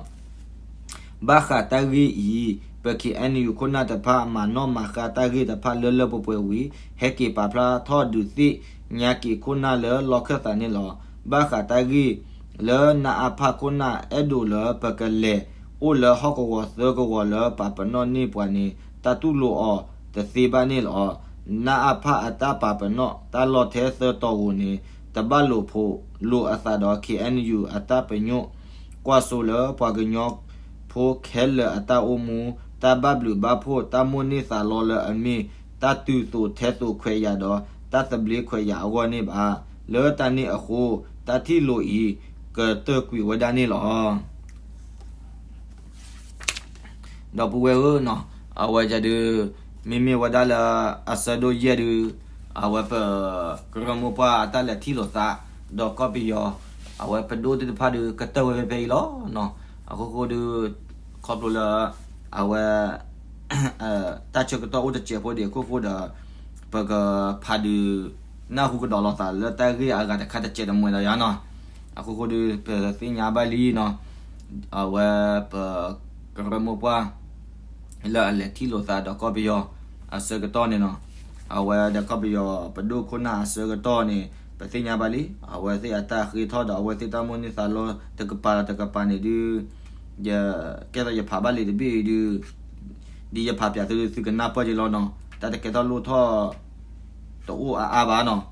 ဘၣ်ဃးတၢ်ဂ့ၢ်အံၤ ပ ခ့အဲၣ်ယူၣ် ခိၣ်နၢ်တဖၣ် မၤနီၣ်မၤဃါတၢ်ဂ့ၢ်တဖၣ်လၢလၢပှဲၤပှဲၤဝံၤ ဟဲက့ၤပာ်ဖျါထီၣ်ဒုးသ့ၣ်ညါက့ၤခိၣ်နၢ်လၢလီၢ်ခၢၣ်သးန့ၣ်လီၤ. ဘၣ်ဃးတၢ်ဂ့ၢ်လၢ နအဖ ခိၣ်နၢ် အဲၣ်ဒိးလၢပကလဲၤအိၣ်လၢဟီၣ်ကဝီၤသၢကဝီၤလၢပာ်ပနီၣ်န့ၢ်ပှၤန့ၣ် တၢ်တူၢ်လိာ်အီၤတသ့ဘၣ်န့ၣ်လီၤ. နအဖ အတၢ်ပာ်ပနီၣ် တၢ်လီၢ်ထဲသၢတီၤဧိၤန့ၣ် တဘၣ်လိာ်ဖိးလိာ်အသးဒီး ခ့အဲၣ်ယူၣ် အတၢ်ပညိၣ် ကွၢ်စိလၢပှၤကညီဖိခဲလၢာ်အတၢ်အိၣ်မူ တၢ်ဘၣ်ဘျုးဘၣ်ဖှိၣ် တၢ်မိၣ်န့ၢ်သးလီလၢအမ့ၢ် တၢ်တုၤသိးထဲသိးခွဲးယာ်ဒီး တၢ်သဘျ့ခွဲးယာ်အဂီၢ်န့ၣ်ဘၣ်. လၢတၢ်န့ၣ်အဃိ တၢ်ထံၣ်လိာ်အံၤ ကတၢၢ်ကွံာ်ဝဲဒၣ်န့ၣ်လီၤ. ဒီပုၢ်ဝဲၢ်ဧၢ, အဝဲဒုး မ့မ့ၢ်ဝဲဒၣ်လၢအဆၢဒိၣ်ယဲၢ်ဒုး အဝဲပ ကရၢမိၢ်ပှၢ်အတၢ်လဲၤထံၣ်လိာ်သး ဒီးကီၢ်ပယီၤ အဝဲပဒိၣ်သ့ၣ်တဖၣ်ဒုး ကတၢၢ်ဝဲဖဲဖဲအံၤလီၤ. အဃိဃိဒုး ခီဖျိလၢ အဝဲ တၢ်ဆၢကတီၢ်အိၣ်တစဲးဖိဒံးအခိၣ်ဃိဒီး ပကဖးဒုး နၢ်ဟူကဒီးလိာ်သးလၢတၢ်ဂ့ၢ်အဂၤတခါတစဲးတမှဲၤဒီးယၤနီၤ. အဃိဃိဒုး ပသ့ၣ်ညါဘၣ်လံနီၤ, အဝဲပ ကရၢမိၢ်ပှၢ် လၢအလဲၤထံၣ်လိာ်သးဒီးကီၢ်ပယီၤအဆၢကတီၢ်န့ၣ်နီၤ, အဝဲဒီးကီၢ်ပယီၤပဒိၣ်ခိၣ်နၢ်အဆၢကတီၢ်န့ၣ် ပသ့ၣ်ညါဘၣ်လံ. အဝဲသ့ၣ်အတၢ်ဃ့ထီၣ်ဒီးအဝဲသ့ၣ်တၢ်မိၣ်န့ၢ်သးလီတကပၤဒီးတကပၤန့ၣ်ဒုး ယ ကဲသိးယဖးဘၣ်လံာ်တဘ့ၣ်အံၤဒုး ဒ်ယဖးပၠးသုဒုး သုကနၢ်ပၢၢ်က့ၤလီၤနီၤ. တၢ်တကဲထီၣ်လိၣ်ထီၣ် တအိၣ်အါအါဘၣ်နီၤ.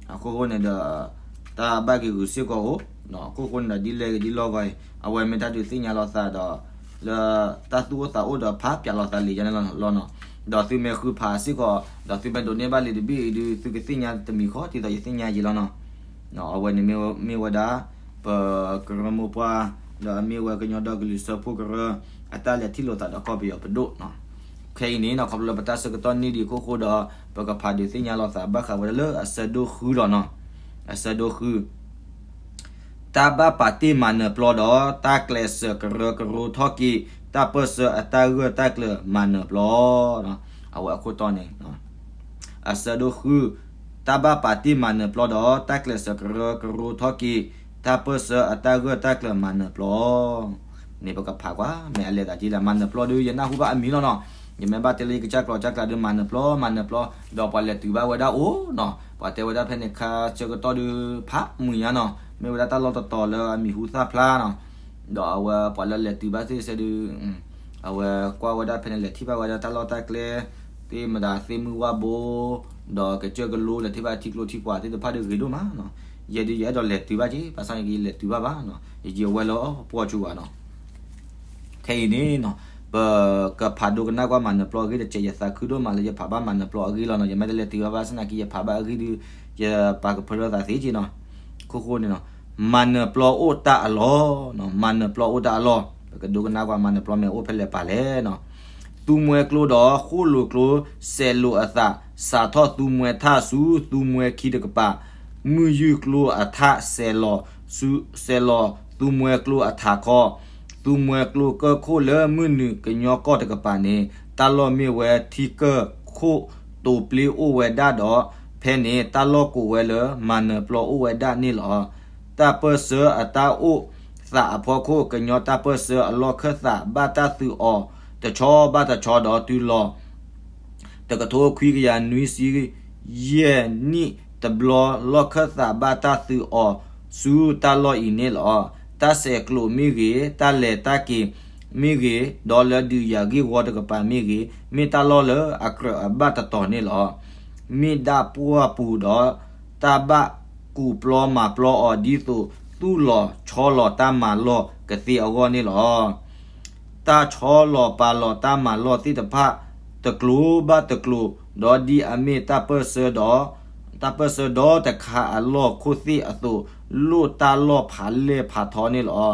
အဃိဃိန့ၣ်ဒီး တၢ်ဘၣ်ဂ့ၤဂုာ်စ့ၢ်ကီးအိၣ်, အဃိဃိန့ၣ်ဒီး ဒ်လဲၣ်ဂ့ၤဒ်လီၢ်ဂီၤအံၤ အဝဲမ့ၢ်တၢ်ဒုးသ့ၣ်ညါလိာ်သးဒီး လၢတၢ်သူၣ်အိၣ်သးအိၣ်ဒီးဖးပၠးလိာ်သးလံာ်ယါန့ၣ်လီၤနီၤ. ဒီးသုမ့ၢ်ဃုဖးစ့ၢ်ကီး ဒီးသုမ့ၢ်ဒိးန့ၢ်ဘၣ်လံာ်တဘ့ၣ်အံၤဒုး သုကသ့ၣ်ညါတမံၤဃီ ဒ်သိးယသ့ၣ်ညါယံာ်လီၤနီၤ. အဝဲန့ၣ်မ့ၢ်ဝဲဒၣ် ပကရၢမိၢ်ပှၢ် ဒီးအမ့ၢ်ဝဲကညီဒီကလုာ်စၢဖှိၣ်ကရၢ အတၢ်လဲၤထံၣ်လိာ်သးဒီးကီၢ်ပယီၤပဒိၣ်နီၤ. ခဲအံၤန့ၣ်နီၤ ခီဖျိလၢပတၢ်ဆၢကတီၢ်န့ၢ်ဒံးအခိၣ်ဃိဒီး ပကဖးဒုးသ့ၣ်ညါလိာ်သးဘၣ်ဃးဝဲဒၣ်လၢအဆၢဒိၣ်ဃုလီၤနီၤ. အဆၢဒိၣ်ဃု တၢ်ဘၣ်ပာ်တ့ၢ်မၤနၢၤပျီဒီး တၢ်ကျဲးစၢးကရၢကရိထီၣ်က့ၤ တၢ်ပၢၢ်ဆၢအတၢ်ဂၢၢ်တၢ်ကျၢၤမၤနၢၤပျီ. အဝဲအခိၣ်တီန့ၣ် အဆၢဒိၣ်ဃု တၢ်ဘၣ်ပာ်တ့ၢ်မၤနၢၤပျီဒီး တၢ်ကျဲးစၢးကရၢကရိထီၣ်က့ၤ တၢ်ပၢၢ်ဆၢအတၢ်ဂၢၢ်တၢ်ကျၢၤမၤနၢၤပျီ န့ၣ်ပကဖးကွၢ် မ့ၢ်အလဲၤသးက့လၢမၤနၢၤပျီဒုး ယနၢ်ဟူဘၣ်အမံၤလီၤနီၤ. ယမ့ၢ်ဘၣ်တဲလၢယကစၢ်ကျိာ်ကစၢ်ကျါဒုး မၤနၢၤပျီ မၤနၢၤပျီ, ဒီးပှၤလဲၤတုၤဘၣ်ဝဲဒၣ်အိၣ်နီၤ, ပှၤတဲဝဲဒၣ်ဖဲန့ၣ် ခါဆၢကတီၢ်ဒုး ဖးမုာ်ညါနီၤ, မ့ၢ်ဝဲဒၣ်တၢ်လီၢ်တတီၤလၢအမံၤဟူသၣ်ဖျါနီၤ, ဒီးအဝဲပှၤလၢလဲၤတုၤဘၣ်သ့ၣ်စဲဒုး အဝဲကွၢ်ဝဲဒၣ်ဖဲန့ၣ် လဲၤထံၣ်ဘၣ်ဝဲဒၣ်တၢ်လီၢ်တၢ်ကျဲ သ့ၣ်မတၤသ့ၣ်မုၢ်ဝၣ်ဘိ ဒီးကစၢၢ်ကလိ လဲၤထံၣ်ဘၣ်ထံကျိထံကွာ်သ့ၣ်တဖၣ်ဒုးဂ့ၤဒိၣ်မးနီၤ, ယဲဒုးယအဲၣ်ဒိးလဲၤတုၤဘၣ်က့ၤ ဘၣ်ဆၣ်န့ၣ်က့ ယလဲၤတုၤဘၣ်ဘၣ်နီၤ, ယယံာ်ဝဲလၢပှီၢ်ကၠူဘၣ်နီၤ ခဲအံၤန့ၣ်နီၤ, ပကဖးဒိကနၣ်ကွၢ်မၤနၢၤပျီအဂ့ၢ်တစဲး, ယသးခုဒိၣ်မးလၢယဖးဘၣ်မၤနၢၤပျီအဂ့ၢ်လီၤနီၤ, ယမ့ၢ်တလဲၤတုၤဘၣ်ဘၣ်ဆၣ်သနာ်က့ ယဖးဘၣ်အဂ့ၢ်ဒုး ယပာ်ကဖၢလၢသးသ့က့နီၤ, ခိၣ်ဃိန့ၣ်နီၤ, မၤနၢၤပျီအိၣ်တၢ်အလီၢ်, မၤနၢၤပျီအိၣ်တၢ်အလီၢ်, ပကဒိကနၣ်ကွၢ်မၤနၢၤပျီမ့ၢ်အိၣ်ဖဲလဲၣ်ပာ်လဲၣ်နီၤ သူမှဲကျိဒီးဃိၣ်လိာ်ကျိ စဲးလိာ်အသး, စးထီၣ်သူမှဲထၣ်ဆူသူမှဲခံတကပၤ, မုၢ်ယုၢ်ကျိအထၣ်စဲးလီၤ, စဲးလီၤသူမှဲကျိအထးခီ, သူမှဲကျိကၢၢ်ခိၣ်လၢမုၢ်နုာ်ကညီကီၢ်တကပၤန့ၣ် တၢ်လီၢ်မ့ၢ်ဝဲထံကၢၢ်ခိၣ်တိာ်ပျ့အိၣ်ဝဲဒၣ်ဒီး ဖဲန့ၣ်တၢ်လီၢ်ကိးဝဲလၢမၤနၢၤပျီအိၣ်ဝဲဒၣ်န့ၣ်လီၤ. တၢ်ပၢၢ်ဆၢအတၢ်အိၣ်သးအဖီခိၣ် ကညီတၢ်ပၢၢ်ဆၢအလီၢ်ခၢၣ်သးဘၣ်တၢ်သုးအီၤ တဆီဘၣ်တဆီဒီးတုၤလီၤ တကထိခွံကယၤနွံဆံ ယဲၢ်နံၣ်တဘျီ လီၢ်ခၢၣ်သးဘၣ်တၢ်သုးအီၤဆူတၢ်လီၢ်အံၤန့ၣ်လီၤ. တၢ်ဆဲးကျိးမ့ၢ်ဂ့ၤ, တၢ်လဲၤတၢ်က့ၤမ့ၢ်ဂ့ၤ, ဒီးလၢဒုးယၤဂ့ၢ်ဝီတကပၤမ့ၢ်ဂ့ၤ, မ့ၢ်တၢ်လီၢ်လၢအကြၢးအဘၣ်တတီၤန့ၣ်လီၤ. မ့ၢ်ဒၣ်ပှၢ်ပူၤဒီး တၢ်ဘၣ်ကူးပျီမၤပျီအီၤ ဒ်သိးသူၣ်လီၤဆီလီၤတၢ်မၤလီၢ်ကသ့အဂီၢ်န့ၣ်လီၤ. တၢ်ဆီလီၤပာ်လီၤတၢ်မၤလီၢ်သ့ၣ်တဖၣ် တကျိၤဘၣ်တကျိၤ, ဒီးဒ်အမ့ၢ်တၢ်ပၢၢ်ဆၢဒီး တၢ်ပၢၢ်ဆၢဒီတခါအလီၢ်ခိၣ်သ့ၣ်အသိး လိၣ်တၢ်လီၢ်ဖးလဲၢ်ဖးထီန့ၣ်လီၤ.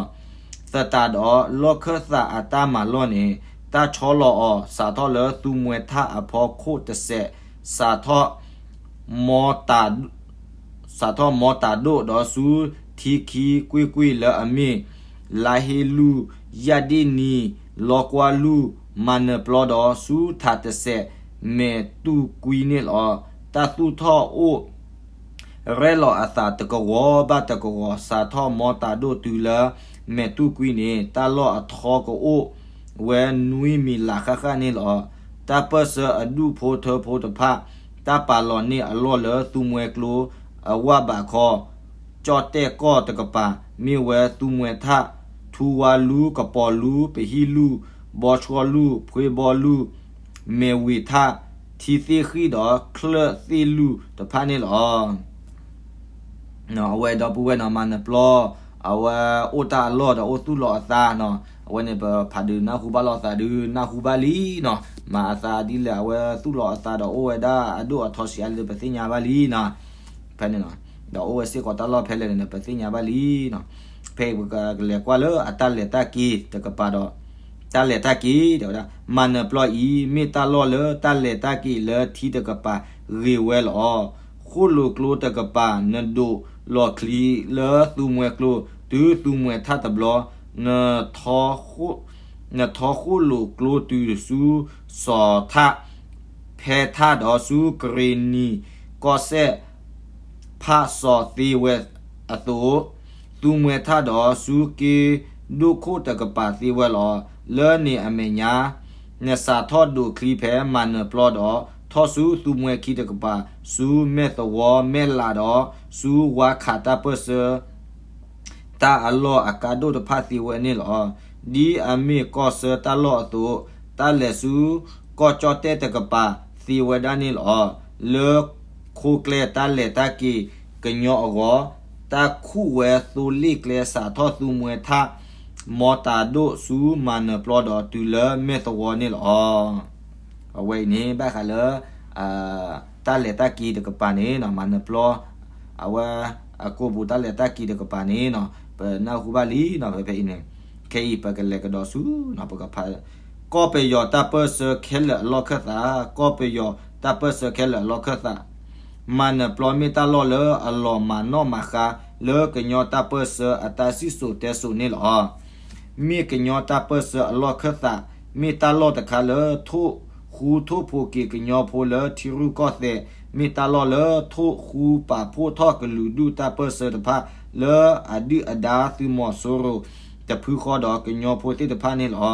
သတးဒီး လီၢ်ခၢၣ်သးအတၢ်မၤလီၢ်န့ၣ် တၢ်ဆီလီၤအီၤ စးထီၣ်လၢသူမှဲထၣ်အဖီခိၣ်တစဲး စးထီၣ် စးထီၣ်မီတၤဒိၣ်ဒီးဆူထံခံကွ့ၢ်ကွ့ၢ်လၢအမ့ၢ် လါဟ့လူၢ်, ယၣ်ဒ့ၣ်နံၤ, လီကွၢ်လူၢ်, မၤနၢၤပျီဒီးဆူထးတစဲး မဲာ်တူၢ်ကွံန့ၣ်လီၤ. တၢ်သူၣ်ထီၣ်အိၣ် ရဲၣ်လီၤအသးတကဝီၤဘၣ်တကဝီၤ စးထီၣ်မီတၤဒိၣ်တုၤလၢမဲာ်တူၢ်ကွံန့ၣ် တၢ်လီၢ်အထီကအိၣ်ဝဲနွံမံၤလးဃၣ်ဃၣ်န့ၣ်လီၤ. တၢ်ပၢၢ်ဆၢအဒူၣ်ဖိထၢဖိတဖၣ် တၢ်ပာ်လီၤန့ၢ်အလီၢ်လၢသူမှဲကျိအဝၣ်ဘးခီ ကၠီၣ်တဲၣ်ကီၢ်တကပၤ မ့ၢ်ဝဲသူမှဲထၣ် ထူဝါလူၢ်, ကပီၤလူၢ်, ပဟံၣ်လူၢ်, ဘီဆှီလူၢ်, ဖှ့ဘီလူၢ်, မဲာ်ဝ့ၤထၣ်, ထံသ့ၣ်ဃံၣ်ဒီးချၢၣ်သ့ၣ်လူၢ်တဖၣ်န့ၣ်လီၤ. အဝဲဒီပုၢ်ဝဲၢ်နီၤ မၤနၢၤပျီ အဝဲအိၣ်တၢ်အလီၢ်ဒီးအိၣ်သူၣ်လီၤအသးနီၤ. အဝဲန့ၣ် ပဖးဒုးနၢ်ဟူဘၣ်လိာ်သးဒုး နၢ်ဟူဘၣ်လံနီၤ. မၤအသးဒ်လဲၣ် အဝဲသူၣ်လီၤအသးဒီးအိၣ်ဝဲဒၣ်အဒိၣ်အထီဆံးအါလဲၣ် ပသ့ၣ်ညါဘၣ်လံနီၤ. ဖဲန့ၣ်နီၤ ဒီးအိၣ်ဝဲစ့ၢ်ကီးတၢ်လီၢ်ဖဲလဲၣ်န့ၣ် ပသ့ၣ်ညါဘၣ်လံနီၤ. ဖဲအံၤပကလဲၤကွၢ်လၢအတၢ်လဲၤတၢ်က့ၤတကပၤဒီး တၢ်လဲၤတၢ်က့ၤ တဲဝဲဒၣ် မၤနၢၤပျီအံၤ မ့ၢ်တၢ်လီၢ်လၢတၢ်လဲၤတၢ်က့ၤလၢထံတကပၤဂ့ၤဝဲလီၤ. ဃိၣ်လိာ်ကျိတကပၤ နဒိးလီၢ်ချံလၢသူမှဲကျိ တုၤသူမှဲထၣ်တဘျီ နထီ နထီဃိၣ်လိာ်ကျိတုၤဆူစီၤထၣ် ဖဲထၣ်ဒီးဆူကရ့ၣ်နံၤကီၢ်စဲၣ် ဖးစီၤသ့ဝဲအသိး သူမှဲထၣ်ဒီးဆူက့ဒိၣ်ခိၣ်တကပၤသ့ဝဲလီၤ. လၢန့ၣ်အမဲာ်ညါ နစးထီၣ်ဒိးချံဖဲမၤနၢၤပျီဒီး ထီၣ်ဆူသူမှဲခံတကပၤ ဆူမဲၢ်သဝီမဲၢ်လးဒီး ဆူဝါခးတၢ်ပၢၢ်ဆၢ တၢ်အလီၢ်အကါဒိၣ်တဖၣ်သ့ဝဲန့ၣ်လီၤ. ဒ်အမ့ၢ်ကီၢ်ဆၢတၢ်လီၢ်အသိး တၢ်လဲၤဆူကီၢ်ကၠီၣ်တဲၣ်တကပၤသ့ဝဲဒၣ်န့ၣ်လီၤ. လၢခိကျဲတၢ်လဲၤတၢ်က့ၤကညီအဂီၢ် တၢ်ခူၣ်ဝဲသိလ့ၣ်ကျဲစးထီၣ်သူမှဲထၣ် မီတၤဒိၣ်ဆူမၤနၢၤပျီဒီးတုၤလၢမဲၢ်သဝီန့ၣ်လီၤ. အဝဲအံၤန့ၣ် ဘၣ်ဃးလၢ တၢ်လဲၤတၢ်က့ၤတကပၤန့ၣ် မၤနၢၤပျီ အဝဲအကိာ်ပူၤတၢ်လဲၤတၢ်က့ၤတကပၤန့ၣ်နီၤ ပနၢ်ဟူဘၣ်လံနီၤ ဖဲဖဲအံၤန့ၣ် ခဲအံၤပကလဲၤကဒီးဆူနီၤ ပကဖး ကီၢ်ပယီၤတၢ်ပၢၢ်ဆၢခဲလၢာ်အလီၢ်ခၢၣ်သး ကီၢ်ပယီၤတၢ်ပၢၢ်ဆၢခဲလၢာ်အလီၢ်ခၢၣ်သး မၤနၢၤပျီမ့ၢ်တၢ်လီၢ်လၢအလီၤမၤနီၣ်မၤဃါ လၢကညီတၢ်ပၢၢ်ဆၢအတၢ်စံၣ်စိၤတဲစိၤန့ၣ်လီၤ. မ့ၢ်ကညီတၢ်ပၢၢ်ဆၢအလီၢ်ခၢၣ်သး မ့ၢ်တၢ်လီၢ်တခါလၢ ထိၣ်ဃူထိၣ်ဖိးက့ၤကညီဖိလၢထံရူၢ်ကီၢ်သဲး မ့ၢ်တၢ်လီၢ်လၢထိၣ်ဃူပာ်ဖှိၣ်ထီၣ်ကလုာ်ဒူၣ်တၢ်ပၢၢ်ဆၢတဖၣ် လၢအဒုၣ်အဒါသုးမီၤစိရိၤတဖုဃီဒီးကညီဖိသ့ၣ်တဖၣ်န့ၣ်လီၤ.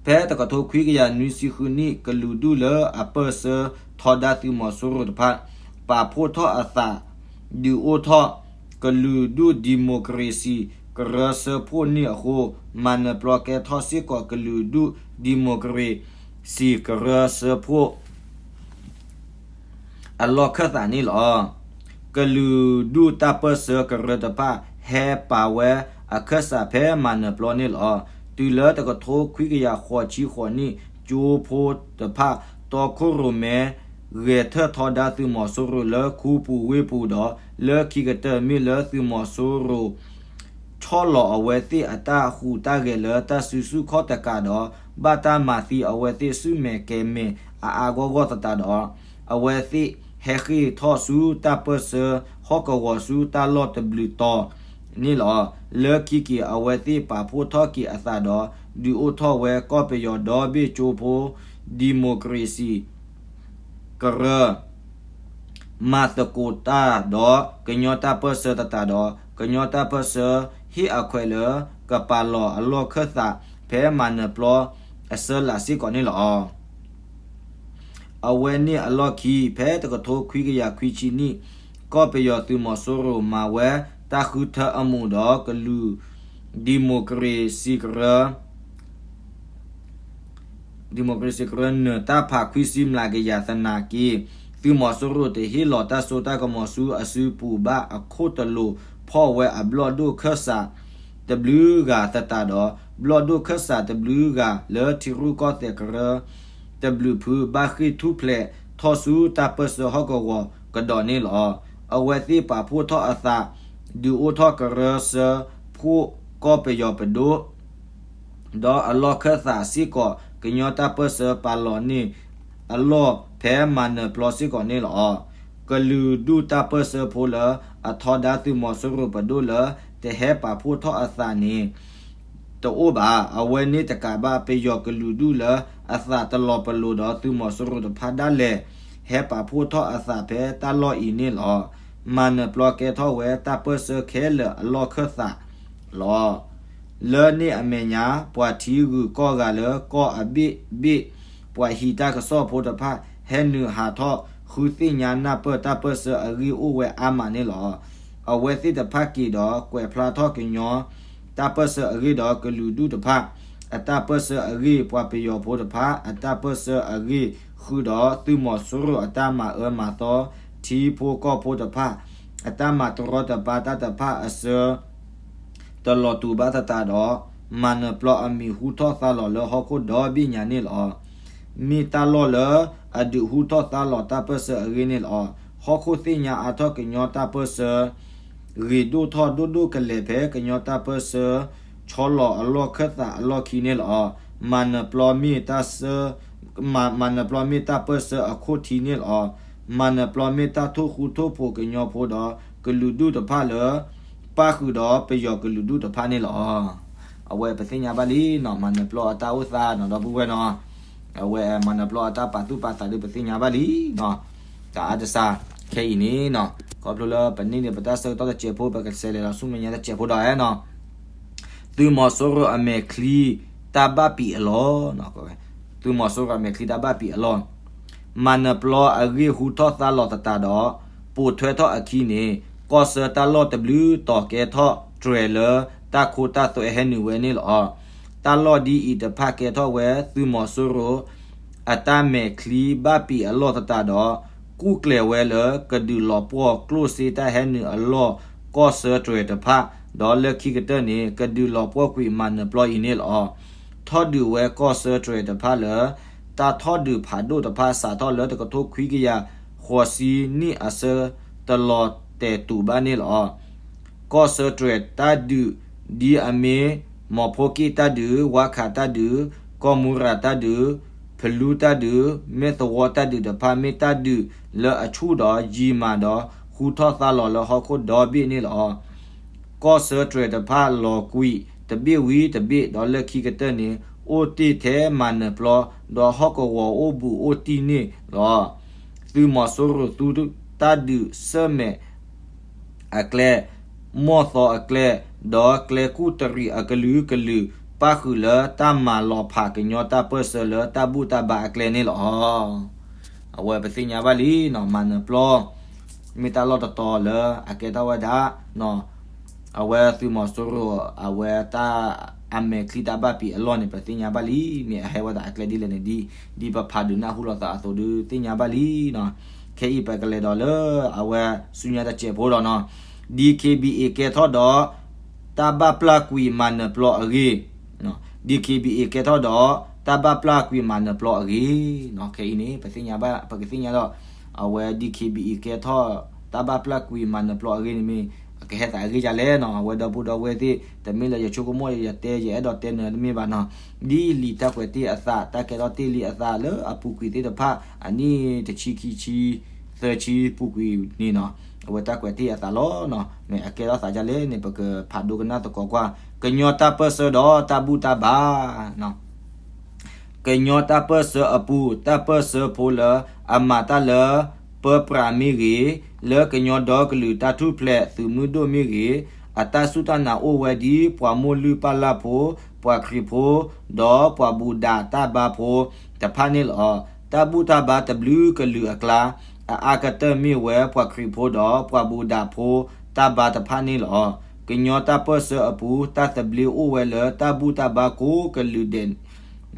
ဖဲတကထိခွံကယၤနွံဆံဃုနံၣ် ကလုာ်ဒူၣ်လၢအပၢၢ်ဆၢထီဒါသုးမီၤစိရိၤတဖၣ် ပာ်ဖှိၣ်ထီၣ်အသး ဒုးအိၣ်ထီၣ် ကလုာ်ဒူၣ်ဒံၣ်မိၣ်ကရ့ၣ်စံၣ်ကရၢစၢဖှိၣ်န့ၣ်အဃိ မၤနၢၤပျီကဲထီၣ်စ့ၢ်ကီးကလုာ်ဒူၣ်ဒံၣ်မိၣ်ကရ့ၣ်စံၣ်ကရၢစၢဖှိၣ် အလီၢ်ခၢၣ်သးန့ၣ်လီၤ. ကလုာ်ဒူၣ်တၢ်ပၢၢ်ဆၢကရၢတဖၣ် ဟဲပာ်ဝဲအခၢၣ်စးဖဲမၤနၢၤပျီန့ၣ်လီၤ. တုၤလၢတကထိခွံကယၤဃိးဆံဃိးနံၣ် ကၠိဖိတဖၣ် တီခိၣ်ရိၣ်မဲ ဂဲၤထၢၣ်ထီဒါသုးမီၤစိရိၤလၢခူပူၤဝ့ၢ်ပူၤဒီး လၢခံကတၢၢ်မ့ၢ်လၢသုးမီၤစိရိၤ ဆီၣ်လီၤအဝဲသ့ၣ်အတၢ်ဟူးတၢ်ဂဲၤလၢတၢ်စုဆူၣ်ခီၣ်တကးဒီး ဘၣ်တၢ်မၤသံအဝဲသ့ၣ်ဆူၣ်မဲာ်ကဲၤမဲာ်အါအါဂီၢ်ဂီၢ်သတးဒီး အဝဲသ့ၣ်ဟဲဃ့ၢ်ထီၣ်ဆူတၢ်ပၢၢ်ဆၢဟီၣ်ကဝီၤဆူတၢ်လီၢ်တဘျုးတီၤန့ၣ်လီၤ. လၢခံက့ၤအဝဲသ့ၣ်ပာ်ဖှိၣ်ထီၣ်က့ၤအသးဒီး ဒုးအိၣ်ထီၣ်ဝဲကီၢ်ပယီၤဒီဘ့ၣ်ကၠိဖိ ဒံၣ်မိၣ်ကရ့ၣ်စံၣ် ကရၢ မၤသကိးတၢ်ဒီးကညီတၢ်ပၢၢ်ဆၢသတးဒီး ကညီတၢ်ပၢၢ်ဆၢဟ့ၣ်အခွဲးလၢကပာ်လီၤအလီၢ်ခၢၣ်သးဖဲမၤနၢၤပျီအဆၢလးစ့ၢ်ကီးန့ၣ်လီၤ. အဝဲန့ၣ်အလီၢ်ခံ ဖဲတကထိခွံကယၤခွံဆံနံၣ် ကီၢ်ပယီၤသုးမီၤစိရိၤမၤဝဲတၢ်ဃုထၢအမူးဒီးကလုာ် ဒံၣ်မိၣ်ကရ့ၣ်စံၣ်ကရၢ ဒံၣ်မိၣ်ကရ့ၣ်စံၣ်ကရၢ နၢၤတၢ်ဖးခွံဆံမျးကယၤသနာ်က့ သုးမီၤစိရိၤတဟ့ၣ်လီၤတၢ်စိတၢ်ကမီၤဆူအစုပူၤဘၣ်အခိၣ်တလိာ် ဖီၣ်ဝဲအဘျီၣ်ဒိၣ်ခၢၣ်စးတဘျုးဂၤသတးဒီး ဘျီၣ်ဒိၣ်ခၢၣ်စးတဘျုးဂၤလၢထံရူၢ်ကီၢ်သဲးကရၢ တဘျုးဖုဘၣ်ဃ့ၢ်ထူၣ်ဖျဲးထီၣ်ဆူတၢ်ပၢၢ်ဆၢဟီၣ်ကဝီၤကဒီးန့ၣ်လီၤ. အဝဲသ့ၣ်ပာ်ဖှိၣ်ထီၣ်အသး ဒုးအိၣ်ထီၣ်ကရၢစၢဖှိၣ်ကီၢ်ပယီၤပဒိၣ် ဒီးအလီၢ်ခၢၣ်သးစ့ၢ်ကီး ကညီတၢ်ပၢၢ်ဆၢပာ်လီၤန့ၢ်အလီၢ်ဖဲမၤနၢၤပျီစ့ၢ်ကီးန့ၣ်လီၤ. ကလုာ်ဒူၣ်တၢ်ပၢၢ်ဆၢဖိလၢအထီဒါသုးမီၤစိရိၤပဒိၣ်လၢတဟဲပာ်ဖှိၣ်ထီၣ်အသးန့ၣ် တအိၣ်ဘၣ်. အဝဲန့ၣ်တကးဘၣ် ပယီၤကလုာ်ဒူၣ်လၢအသးတလီၤပလိာ်ဒီးသုးမီၤစိရိၤတဖၣ်ဒၣ်လဲာ် ဟဲပာ်ဖှိၣ်ထီၣ်အသးဖဲတၢ်လီၢ်အံၤန့ၣ်လီၤ. မၤနၢၤပျီကဲထီၣ်ဝဲတၢ်ပၢၢ်ဆၢခဲလၢာ်အလီၢ်ခၢၣ်သးလီၤ. လၢန့ၣ်အမဲာ်ညါ ပှၤထံဂုၤကီၢ်ဂၤလၢကီၢ်အဘ့ၣ်ဘ့ၣ် ပှၤဟံးတၢ်ကစီၣ်ဖိတဖၣ် ဟဲနုာ်ဟးထီၣ်ဃုသ့ၣ်ညါနၢ်ပၢၢ်တၢ်ပၢၢ်ဆၢအဂ့ၢ်အိၣ်ဝဲအါမးန့ၣ်လီၤ. အဝဲသ့ၣ်တဖၣ်က့ၤဒီးကွဲးဖျါထီၣ်ကညီ တၢ်ပၢၢ်ဆၢအဂ့ၢ်ဒီးကလုာ်ဒူၣ်တဖၣ် အတၢ်ပၢၢ်ဆၢအဂ့ၢ် ပှၤပယီၤဖိတဖၣ် အတၢ်ပၢၢ်ဆၢအဂ့ၢ် ဃုာ်ဒီးသုးမီၤစိရိၤအတၢ်မၤအၢမၤသီ ထံဖိကီၢ်ဖိတဖၣ် အတၢ်မၤတရီတပါတၢ်တဖၣ်အဆၢ တလီၤတူာ်ဘၣ်သတးဒီး မၤနၢၤပျီအမံၤဟူထီၣ်သါလီၤလၢဟီၣ်ခိၣ်ဒီဘ့ၣ်ညါန့ၣ်လီၤ. မ့ၢ်တၢ်လီၢ်လၢအဒုးဟူထီၣ်သါလီၤတၢ်ပၢၢ်ဆၢအဂ့ၢ်န့ၣ်လီၤ. ဟီၣ်ခိၣ်သ့ၣ်ညါအါထီၣ်ကညီတၢ်ပၢၢ်ဆၢ ဂ့ၤဒိၣ်ထီၣ်ဒိၣ်ဒိၣ်ကလဲာ်ဖဲကညီတၢ်ပၢၢ်ဆၢ ဆီလီၤအလီၢ်ခၢၣ်သးအလီၢ်ခံန့ၣ်လီၤ. မၤနၢၤပျီမ့ၢ်တၢ်ဆၢ မၤ မၤနၢၤပျီမ့ၢ်တၢ်ပၢၢ်ဆၢအခိၣ်ထံန့ၣ်လီၤ. မၤနၢၤပျီမ့ၢ်တၢ်ထိၣ်ဃူထိၣ်ဖိးကညီဖိဒီးကလုာ်ဒူၣ်တဖၣ်လၢ ပၣ်ဃုာ်ဒီးပယီၤကလုာ်ဒူၣ်တဖၣ်န့ၣ်လီၤ. အဝဲပသ့ၣ်ညါဘၣ်လံနီၤ မၤနၢၤပျီအတၢ်အိၣ်သးနီၤ ဒီပုၢ်ဝဲၢ်နီၤ အဝဲမၤနၢၤပျီအတၢ်ပာ်သူၣ်ပာ်သးဒ်ပသ့ၣ်ညါဘၣ်လံနီၤ တၢ်အါတစှၤ ခဲအံၤန့ၣ်နီၤ ခီဖျိလၢပန့ၢ်န့ၣ်ပတၢ်ဆၢကတီၢ်တစဲးဖိ ပကဆဲးလဲၤလီၤဆူမဲာ်ညါတစဲးဖိဒီးနီၤ သုးမီၤစိရိၤအမဲာ်ချံတၢ်ဘၣ်ပံးအလီၢ်, သုးမီၤစိရိၤအမဲာ်ချံတၢ်ဘၣ်ပံးအလီၢ်, မၤနၢၤပျီအဂ့ၢ်ဟူထီၣ်သါလီၤသတးဒီး ပိာ်ထွဲထီၣ်အခံန့ၣ် ကီၢ်ဆၢတၢ်လီၢ်တဘျုးတီၤကဲထီၣ်တြဲၤလၢတၢ်ခိတၢ်သွဲဟဲနုာ်ဝဲန့ၣ်လီၤ. တၢ်လီၢ်ဒ်အံၤတဖၣ်ကဲထီၣ်ဝဲသုးမီၤစိရိၤ အတၢ်မဲာ်ချံဘၣ်ပံးအလီၢ်သတးဒီး ကူၣ်ကျဲၤဝဲလၢကဒုးလီၤပှီၢ်ကျိၣ်စ့တၢ်ဟဲနုာ်အလီၢ်ကီၢ်ဆၢတြဲၤတဖၣ်, ဒီးလၢခံကတၢၢ်န့ၣ် ကဒုးလီၤပှီၢ်ကွံာ်မၤနၢၤပျီအံၤန့ၣ်လီၤ. ထီၣ်ဒုးဝဲကီၢ်ဆၢတြဲၤတဖၣ်လၢ တၢ်ထီၣ်ဒုးဖးဒိၣ်တဖၣ်စးထီၣ်လၢတကထိခွံကယၤဃိးဆံနံၣ်အဆၢတလီၤတဲာ်တူာ်ဘၣ်န့ၣ်လီၤ. ကီၢ်ဆၢတြဲၤတၢ်ဒုး ဒ်အမ့ၢ် မီၤဖိက့ၣ်တၢ်ဒုး, ဝါခးတၢ်ဒုး, ကီၢ်မူရၤတၢ်ဒုး, ဖလူတၢ်ဒုး, မဲၢ်သဝီတၢ်ဒုးတဖၣ် မ့ၢ်တၢ်ဒုးလၢအဆူၣ်ဒီးယံာ်မးဒီး ဟူထီၣ်သါလီၤလၢဟီၣ်ခိၣ်ဒီဘ့ၣ်န့ၣ်လီၤ. ကီၢ်ဆၢတြဲၤတဖၣ်လီၤကွံာ်တဘ့ၣ်ဝံၤတဘ့ၣ် ဒီးလၢခံကတၢၢ်န့ၣ် အိၣ်တ့ၢ်ထဲမၤနၢၤပျီ ဒီးဟီၣ်ကဝီၤအိၣ်ဘူးအိၣ်တံၢ်န့ၣ်လီၤ. သုးမီၤစိရိၤသူတၢ်ဒုးဆၢၣ်မဲာ်အကျဲ, မီၢ်သီအကျဲ, ဒီးကျဲကူၣ်တရံးအကလုာ်ကလုာ်, ပၣ်ဃုာ်လၢတၢ်မၤလီၤဖးကညီတၢ်ပၢၢ်ဆၢလၢတၢ်ဘူၣ်တၢ်ဘါအကျဲန့ၣ်လီၤ. အဝဲပသ့ၣ်ညါဘၣ်လံနီၤ, မၤနၢၤပျီ မ့ၢ်တၢ်လီၢ်တတီၤလၢအကဲထီၣ်ဝဲဒၣ် အဝဲသုးမီၤစိရိၤ အဝဲတၢ်အမဲာ်ချံတၢ်ဘၣ်ပံးအလီၢ်န့ၣ် ပသ့ၣ်ညါဘၣ်လံ, မ့ၢ်အဟဲဝဲဒၣ်အကျဲဒ်လဲၣ်န့ၣ် ဒ် ဒ်ပဖးဒုးနၢ်ဟူလိာ်သးအသိးဒုးသ့ၣ်ညါဘၣ်လံနီၤ. ခဲအံၤပကလဲၤဒီးလၢအဝဲဆူညါတစဲးဖိဒီးနီၤ, DKBA ကဲထီၣ်ဒီး တၢ်ဘၣ်ပျၢ်ကွံာ်မၤနၢၤပျီအဂ့ၢ် DKBA ကဲထီၣ်ဒီး တၢ်ဘၣ်ပျၢ်ကွံာ်မၤနၢၤပျီအဂ့ၢ်, ခဲအံၤန့ၣ် ပသ့ၣ်ညါဘၣ် ပကသ့ၣ်ညါဒီး အဝဲ DKBA ကဲထီၣ် တၢ်ဘၣ်ပျၢ်ကွံာ်မၤနၢၤပျီအဂ့ၢ်န့ၣ်မ့ၢ် အကဟဲသးအဂ့ၢ်ဒ်လဲၣ်နီၤ. အဝဲဒီပုၢ်ဒီဝဲၢ်သ့ၣ် တမ့ၢ်လၢယဆိကမိၣ်ယတဲ ယအဲၣ်ဒိးတဲနၢၤတမ့ၢ်ဘၣ်နီၤ. ဒ်လံာ်တၢ်ကွဲးတ့ၢ်အသး တၢ်ကဲထီၣ်တ့ၢ်လံအသးလၢအပူၤကွံာ်သ့ၣ်တဖၣ် အနံၣ်တဆံခံဆံ သၢဆံပူၤကွံာ်န့ၣ်နီၤ, အဝဲတၢ်ကွဲးတ့ၢ်အသးလီၤနီၤ. မ့ၢ်အကဲထီၣ်သးဒ်လဲၣ်န့ၣ် ပကဖးဒိကနၣ်သကိးကွၢ်. ကညီတၢ်ပၢၢ်ဆၢဒီးတၢ်ဘူၣ်တၢ်ဘါ ကညီတၢ်ပၢၢ်ဆၢအပူၤ တၢ်ပၢၢ်ဆၢဖိလၢအမၤတၢ်လၢပၢပြးမ့ၢ်ဂ့ၤ, လၢကညီဒီကလုာ်တၢ်ထူၣ်ဖျဲးသုးမုၢ်ဒိၣ်မ့ၢ်ဂ့ၤ, အတၢ်စူၢ်တၢ်နာ်အိၣ်ဝဲဒ်ပှၤမိၢ်လုၢ်ပၢ်လၢ်ဖိ, ပှၤခရံာ်ဖိ, ဒီးပှၤဘူၣ်ဒးတၢ်ဘါဖိတဖၣ်န့ၣ်လီၤ. တၢ်ဘူၣ်တၢ်ဘါတဘျုးကလုာ်အကျါ အအါကတၢၢ်မ့ၢ်ဝဲပှၤခရံာ်ဖိဒီးပှၤဘူၣ်ဒးဖိတၢ်ဘါတဖၣ်န့ၣ်လီၤ. ကညီတၢ်ပၢၢ်ဆၢအပူၤ တၢ်သဘျ့အိၣ်ဝဲလၢတၢ်ဘူၣ်တၢ်ဘါကိးကလုာ်ဒဲး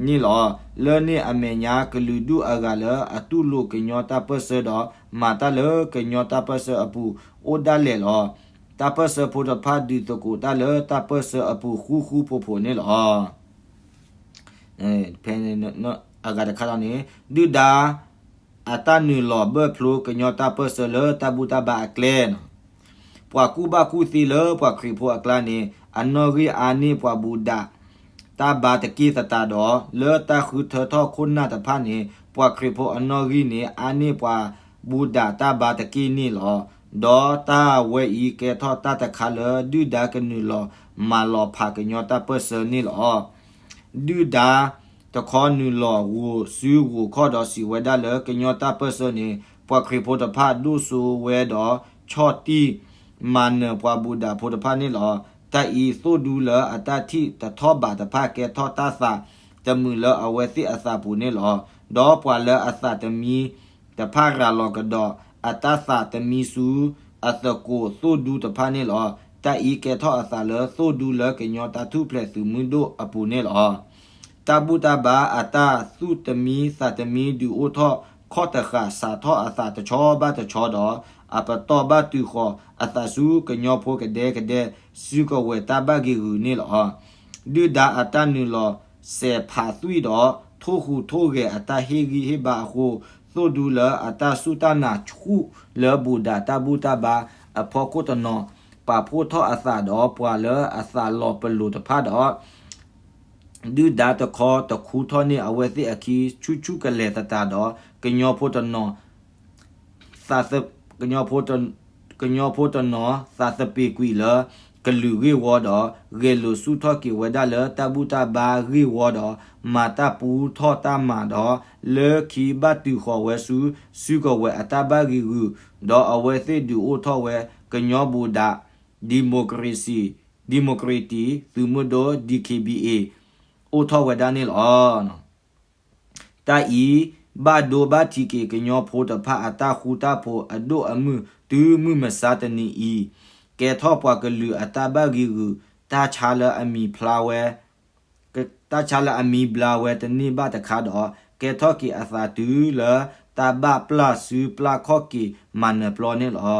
န့ၣ်လီၤ. လၢန့ၣ်အမဲာ်ညါ ကလုာ်ဒူၣ်အဂၤလၢအတူၢ်လိာ်ကညီတၢ်ပၢၢ်ဆၢဒီး မၤတၢ်လၢကညီတၢ်ပၢၢ်ဆၢအပူၤ အိၣ်ဒၣ်လဲာ်လီၤ. တၢ်ပၢၢ်ဆၢဖိတဖၣ်ဒုးသကိးတၢ်လၢတၢ်ပၢၢ်ဆၢအပူၤဃူဃူဖိးဖိးန့ၣ်လီၤ. ဖဲအဂၤတခါဒီးန့ၣ် ဒုၣ်ဒါအတၢ်နုာ်လီၤဘၢၣ်ဖျိကညီတၢ်ပၢၢ်ဆၢလၢတၢ်ဘူၣ်တၢ်ဘါအကျဲနီၤ. ပှၤကူၣ်ဘၣ်ကူၣ်သ့လၢပှၤခရံာ်ဖိအကျါန့ၣ် အနီၣ်ဂံၢ်အါန့ၢ်ပှၤဘူၣ်ဒးတၢ်ဘါတက့ၢ်သတးဒီး လၢတၢ်ဃုထၢထီၣ်ခိၣ်နၢ်တဖၣ်န့ၣ် ပှၤခရံာ်ဖိအနီၣ်ဂံၢ်န့ၣ် အါန့ၢ်ပှၤဘူၣ်ဒးတၢ်ဘါတက့ၢ်န့ၣ်လီၤ. ဒီးတၢ်ဝဲအံၤကဲထီၣ်တၢ်တခါလၢဒုၣ်ဒါကနုာ်လီၤမၤလီၤဖးကညီတၢ်ပၢၢ်ဆၢန့ၣ်လီၤ. ဒုၣ်ဒါတခီနုာ်လီၤဂိာ်စုဂိာ်ခီၣ်ဒီးစံးဝဲဒၣ်လၢ ကညီတၢ်ပၢၢ်ဆၢန့ၣ် ပှၤခရံာ်ဖိတဖၣ်ဒိၣ်စိဝဲဒီးဆီၣ်တံၢ်မၤနၢၤပှၤဘူၣ်ဒးဖိတဖၣ်န့ၣ်လီၤ. တၢ်အံၤသိၣ်ဒူလၢအတၢ်ထံၣ်တထီၣ်ဘးတဖၣ်ကဲထီၣ်တၢ်သးတမုာ်လၢအဝဲသ့ၣ်အသးပူၤန့ၣ်လီၤ. ဒီးပှၤလၢအသးတမံ တဖၣ်ရၤလီၤကဒီး အတၢ်သးတမံဆူအသကိးသိၣ်ဒူတဖၣ်န့ၣ်လီၤ. တၢ်အံၤကဲထီၣ်အသးလၢသိၣ်ဒူလၢကညီတၢ်ထူၣ်ဖျဲးသုးမုၢ်ဒိၣ်အပူၤန့ၣ်လီၤ. တၢ်ဘူၣ်တၢ်ဘါအတၢ်သူၣ်တမံသးတမံဒုးအိၣ်ထီၣ်ခီၣ်တဃာ်စးထီၣ်အသးတဆီဘၣ်တဆီဒီး အပတီၢ်ဘၣ်တုၤဃီၤအသးဆူကညီဖိကဒဲကဒဲ စုကဝဲၤတၢ်ဘၣ်ဂံၤဂုာ်န့ၣ်လီၤ. ဒုၣ်ဒါအတၢ်နုာ်လီၤစဲးဖးသွံၣ်ဒီး ထိၣ်ဟူးထိၣ်ဂဲၤအတၢ်ဟ့ၣ်ဂံၢ်ဟ့ၣ်ဘါအဃိ, သိၣ်ဒူလၢအတၢ်စူၢ်တၢ်နာ်ဆူၣ်လၢဘူၣ်ဒးတၢ်ဘူၣ်တၢ်ဘါအဖီခိၣ်တနီၤ ပာ်ဖှိၣ်ထီၣ်အသးဒီးပှၤလၢအသးလီၤပလိာ်တဖၣ်ဒီး ဒုၣ်ဒါတခီတခူထီၣ်န့ၢ်အဝဲသ့ၣ်အခံ ဆူၣ်ဆူၣ်ကလဲၤသတးဒီး ကညီဖိတနီၤ သးသ ကညီဖိတ ကညီဖိတနီၤသးသပ့ၤကွံာ်လၢ ကလုာ်ဂ့ၢ်ဝီဒီး ဂဲၤလိာ်ဆူၣ်ထီၣ်က့ၤဝဲဒၣ်လၢတၢ်ဘူၣ်တၢ်ဘါဂ့ၢ်ဝီဒီး မၤတၢ်ပူထီၣ်တၢ်မၤဒီး လၢခံဘၣ်တုၤဃီၤဝဲဆူ စုကဝဲၤအတၢ်ဘၣ်ဂံၤဂုာ်, ဒီးအဝဲသ့ၣ်ဒုးအိၣ်ထီၣ်ဝဲ ကညီဘူၣ်ဒး democracy democracy သုးမုၢ်ဒိၣ် DKBA အိၣ်ထီၣ်ဝဲဒၣ်န့ၣ်လီၤ. တၢ်အံၤ ဘၣ်ဒိဘၣ်ထံးက့ၤကညီဖိတဖၣ်အတၢ်ဃူတၢ်ဖိးအဒိၣ်အမုၢ်တုၤမုၢ်မဆါတနံၤအံၤ, ကဲထီၣ်ပှၤကလုာ်အတၢ်ဘၣ်ဂံၤဂုာ်, တၢ်ဆါလၢအမံၤဖျါဝဲ တၢ်ဆါလၢအမံၤဘျါဝဲတန့ၢ်ဘၣ်တခါဒီး ကဲထီၣ်က့ၤအသးတုၤလၢတၢ်ဘၣ်ပျၢ်စုပျၢ်ခီၣ်က့ၤမၤနၢၤပျီန့ၣ်လီၤ.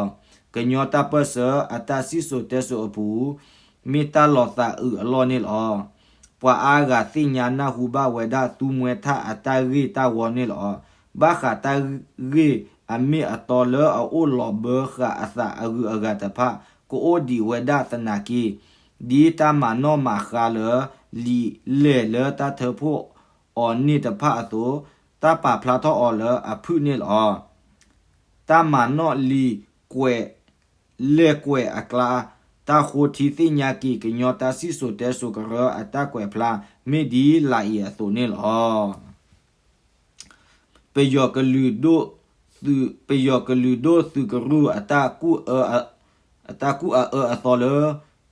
ကညီတၢ်ပၢၢ်ဆၢအတၢ်စံၣ်စိၤတဲစိၤအပူၤ မ့ၢ်တၢ်လီၤသးအုးအလီၢ်န့ၣ်လီၤ. ပှၤအါဂၤသ့ၣ်ညါနၢ်ဟူဘၣ်ဝဲဒၣ်သူမှဲထၣ်အတၢ်ဂ့ၢ်တၢ်ဝီန့ၣ်လီၤ. ဘၣ်ဃးတၢ်ဂ့ၢ်အမ့ၢ်အတီလၢအအိၣ်လီၤဘၢဃာ်အသးအဂုၤအဂၤတဖၣ် ကအိၣ်ဒံးဝဲဒၣ်သနာ်က့ ဒ်တၢ်မၤနီၣ်မၤဃါလၢ လံာ်လဲၢ်လၢတၢ်ထၢဖှိၣ်အီၤန့ၣ်တဖၣ်အသိး တၢ်ပာ်ဖျါထီၣ်အီၤလၢအဖုၣ်န့ၣ်လီၤ. တၢ်မၤနီၣ်လံာ်ကွဲး လဲၢ်ကွဲးအကျါ တၢ်ဃိထံသ့ၣ်ညါက့ၤ ကညီတၢ်စံၣ်စိၤတဲစိၤကရၢအတၢ်ကွဲးဖျါ မ့ၢ်ဒ်လာ်အံၤအသိးန့ၣ်လီၤ. ပယီၤကလုာ်ဒိၣ်သုး ပယီၤကလုာ်ဒိၣ်သုးကရူၢ်အတၢ်ကူၣ်အအၢအသီလၢ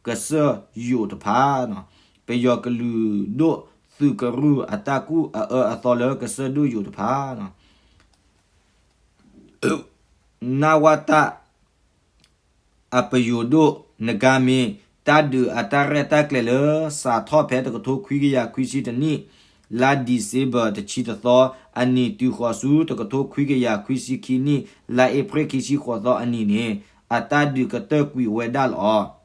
ကစၢၢ်ယိာ်တဖၣ်န့ၣ် ပယီၤကလုာ်ဒိၣ်သုးကရူၢ်အတၢ်ကူၣ်အအၢအသီလၢကစၢၢ်ဒိၣ်ယိာ်တဖၣ် နဝတ အပယိၤဒိၣ်နကါမ့ၢ် တၢ်ဒုးအတၢ်ရဲၣ်တၢ်ကျဲၤလၢ စးထီၣ်ဖဲတကထိခွံကယၤခွံဆံတနံၣ် လါဒံၣ်စ့ဘၢၣ်တဆံတသီ အနံၤတုၤဃီၤဆူ တကထိခွံကယၤခွံဆံခံနံၣ် လါအ့ဖြ့ၣ်ခံဆံဃိးသီအနံၤန့ၣ် အတၢ်ဒုးကတၢၢ်ကွံာ်ဝဲဒၣ်လီၤ.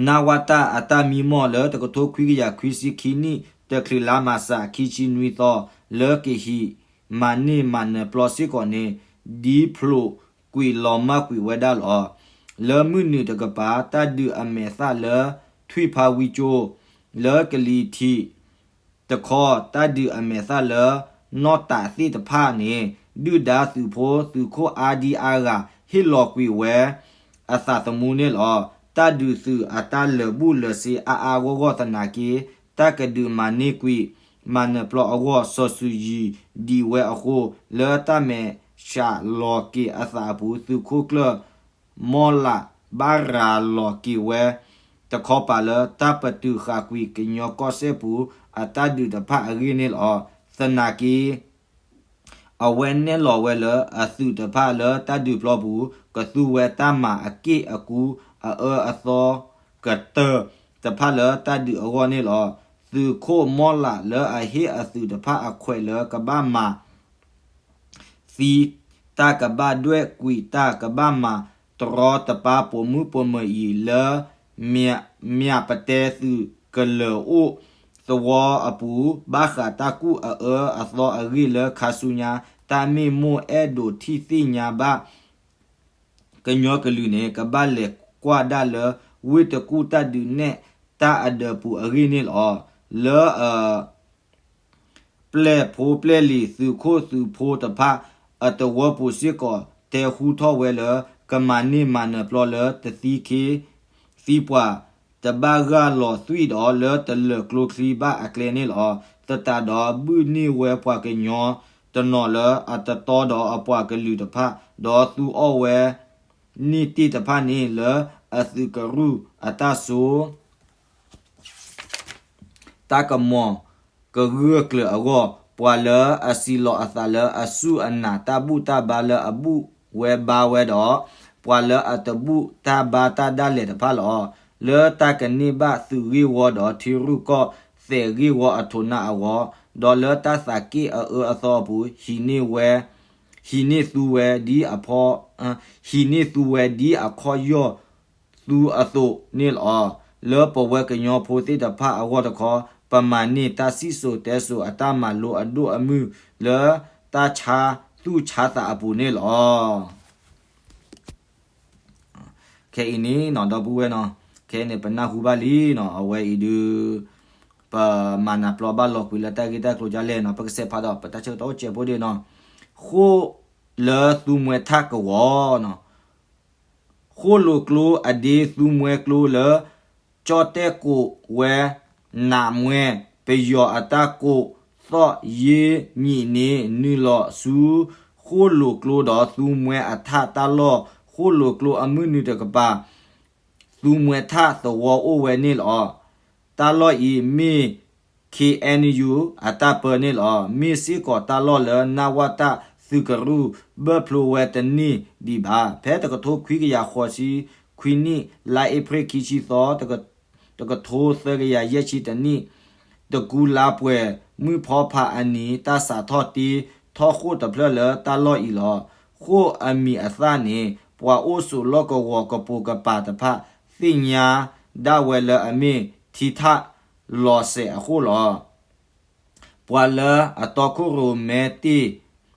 နဝတ အတၢ်မံမီၢ်လၢတကထိခွံကယၤခွံဆံခံနံၣ် တချုးလါမၢ်ၡး ခံဆံနွံသီ လၢကဟံးမၤန့ၢ်မၤနၢၤပျီစ့ၢ်ကီးန့ၣ် ဒ်ဖျိးကွံာ်လီၤမၢ်ကွံာ်ဝဲဒၣ်လီၤ. လၢမုၢ်နုာ်တကပၤ တၢ်ဒုးအမဲာ်သၣ်လၢ ထွံၣ်ဖါဝံကၠိ လၢကလံၤထံး တခီ တၢ်ဒုးအမဲာ်သၣ်လၢ နီၢ်တးသ့ၣ်တဖၣ်န့ၣ် ဒုၣ်ဒါသုးဖိသုးခိၣ်အါဒံအါဂၤ ဟ့ၣ်လီၤကွံာ်ဝဲ အသးသမူန့ၣ်လီၤ. တၢ်ဒုးသုးအတၢ်လၢာ်ဘူၣ်လၢာ်စ့အါအါဂီၢ်ဂီၢ်သနာ်က့ တၢ်ကဒုးမၤန့ၢ်ကွံာ် မၤနၢၤပျီအဂီၢ် စီၤစုၤယံၤဒံးဝဲအဃိ လၢတၢ်မဲာ်ဆှးလီၤက့ၤအသးအပူၤ သုးခိၣ်ကျၢၢ် မီၢ်လး ဘၣ်ရၤလီၤက့ၤဝဲ တခီပၤလၢတၢ်ပတုာ်ဃာ်ကွံာ်ကညီကီၢ်စဲၣ်ပူၤ အတၢ်ဒုးတဖၣ်အဂ့ၢ်န့ၣ်လီၤ. သနာ်က့ အဝဲနဲၣ်လီၤဝဲလၢအသုးတဖၣ်လၢတၢ်ဒုးပျီပူၤ ကသူဝဲတၢ်မၤအက့ၢ်အကူ အအၢအသီ ကတၢၢ်တဖၣ်လၢတၢ်ဒုးအဂီၢ်န့ၣ်လီၤ. သုးခိၣ်မီၢ်လးလၢအဟ့ၣ်အသုးတဖၣ်အခွဲးလၢကဘၣ်မၤ သံတၢ် ကဘၣ်ဒွဲၣ်ကွံာ်တၢ် ကဘၣ်မၤတရီတပါပိာ်မုၣ်ပိာ်မၢၤအံၤ လၢ မၠးပတဲသုးကလၢၤအိၣ်သဝီအပူၤ ဘၣ်ဃးတၢ်ကူၣ်အအၢအသီအဂ့ၢ်လၢခါဆူညါ တၢ်မ့ၢ်မိၣ်အဲၣ်ဒိးထံၣ်သ့ၣ်ညါဘၣ် ကညီကလုာ်န့ၣ် ကဘၣ်လဲၤကွၢ်ဒၣ်လၢ ဝ့ၢ်တကူၣ်တၢ်ဒုးနဲၣ်တၢ်အဒၢးပူၤအဂ့ၢ်န့ၣ်လီၤ. လၢအ ပျဲၢ်ဖိပျဲၢ်လံၤသုးခိၣ်သုးဖိတဖၣ် အတဝၢပူၤစ့ၢ်ကီး တဲဟူထီၣ်ဝဲလၢ ကမၤန့ၢ်မၤနၢၤပျီလၢတသံခ့သံပှၤ တဘၣ်ဂၢ်လီၤသွံၣ်ဒီးလၢတလၢာ်ကျိချံဘၣ်အကျဲန့ၣ်လီၤ. သတးဒီးဘုၣ်န့ၢ်ဝဲပှၤကညီတနီၤလၢအတတီဒီးအပှၤကလုာ်တဖၣ် ဒီးသူအီၣ်ဝဲန့ၢ်တ့ၢ်တဖၣ်န့ၣ် လၢအသုးကရူၢ်အတၢ်စိ တၢ်ကမီၤကဂၢၢ်ကျၢၤအဂီၢ်, ပှၤလၢအစံးလီၤအသးလၢအဆူၣ်အနၢ်တၢ်ဘူၣ်တၢ်ဘါလၢအဘူၣ်ဝဲဘါဝဲဒီး, ပှၤလၢအတဘူၣ်တၢ်ဘါတၢ်ဒၣ်လဲာ်တဖၣ်လီၤ. လၢတၢ်ကန့ၢ်ဘၣ်သုးဂ့ၢ်ဝီဒီးထံရူၢ်ကီၢ်သဲးဂ့ၢ်ဝီအထိးနၢ်အဂီၢ်, ဒီးလၢတၢ်သးက့ၣ်အအၢအသီအပူၤ ဟံးန့ၢ်ဝဲ ဟံးန့ၢ်သူဝဲဒ်အဖီ ဟံးန့ၢ်သူဝဲဒ်အခီၣ်ယီၢ်သူအသိးန့ၣ်လီၤ. လၢပဝဲကညီဖိသ့ၣ်တဖၣ်အဂီၢ်တခီ, ပမၤန့ၢ်တၢ်စံၣ်စိၤတဲစိၤအတၢ်မၤလိအဒိၣ်အမုၢ်လၢတၢ်ဆါသူၣ်ဆါသးအပူၤန့ၣ်လီၤ. ခဲအံၤန့ၣ်နီၤ ဒီပုၢ်ဝဲၢ်နီၤ, ခဲအံၤန့ၣ် ပနၢ်ဟူဘၣ်လံနီၤ, အဝဲအံၤဒုး ပမၤနၢၤပျီဘၣ်လီၤကွံာ်လၢတၢ်ဂ့ၢ်တၢ်ကျိၤဒ်လဲၣ်နီၤ, ပကစးဖးဒီး ပတၢ်ဆၢကတီၢ်အိၣ်စဲးဖိဒ့ၣ်နီၤ, ဃိၣ်လၢသူမှဲထးကဝီၤနီၤ, ဃိၣ်လိာ်ကျိအဒ့သူမှဲကျိလၢ ကၠီၣ်တဲၣ်ကိးဝဲ နးမွဲ ပယီၤအတၢ်ကိးသီၣ်ယ့ၢ်မံးနံးန့ၣ် နုာ်လီၤဆူ ဃိၣ်လိာ်ကျိဒီးသူမှဲအထးတၢ်လီၢ်, ဃိၣ်လိာ်ကျိအမုၢ်နုာ်တကပၤ သူမှဲထးသဝီအိၣ်ဝဲန့ၣ်လီၤ. တၢ်လီၢ်အံၤမ့ၢ် ခ့အဲၣ်ယူၣ် အတၢ်ပၢန့ၣ်လီၤ. မ့ၢ်စ့ၢ်ကီးတၢ်လီၢ်လၢ နဝတ သုးကရူၢ် ဘၢၣ်ဖျိဝဲတန့ၢ်ဒံးဘၣ်. ဖဲတကထိခွံကယၤဃိးဆံခွံနံၣ် လါအ့ဖြ့ၣ်ခံဆံသီ တကထိသၢကယၤယဲၢ်ဆံတနံၣ် တကူလါပှဲၤ မုၢ်ဖီဖးအနံၤ တၢ်စးထီၣ်တ့ထီၣ်ဃိၣ်တဖျၢၣ်လၢတၢ်လီၢ်အံၤလီၤ. ဃိၣ်အမံၤအသၣ်န့ၣ် ပှၤအိၣ်ဆိးလီၢ်ကဝီၤကပိာ်ကပၤတဖၣ် သ့ၣ်ညါဒၣ်ဝဲလၢအမ့ၢ်ထံထးလီၤစဲးအဃိၣ်လီၤ. ပှၤလၢအတီခိၣ်ရိၣ်မဲတ့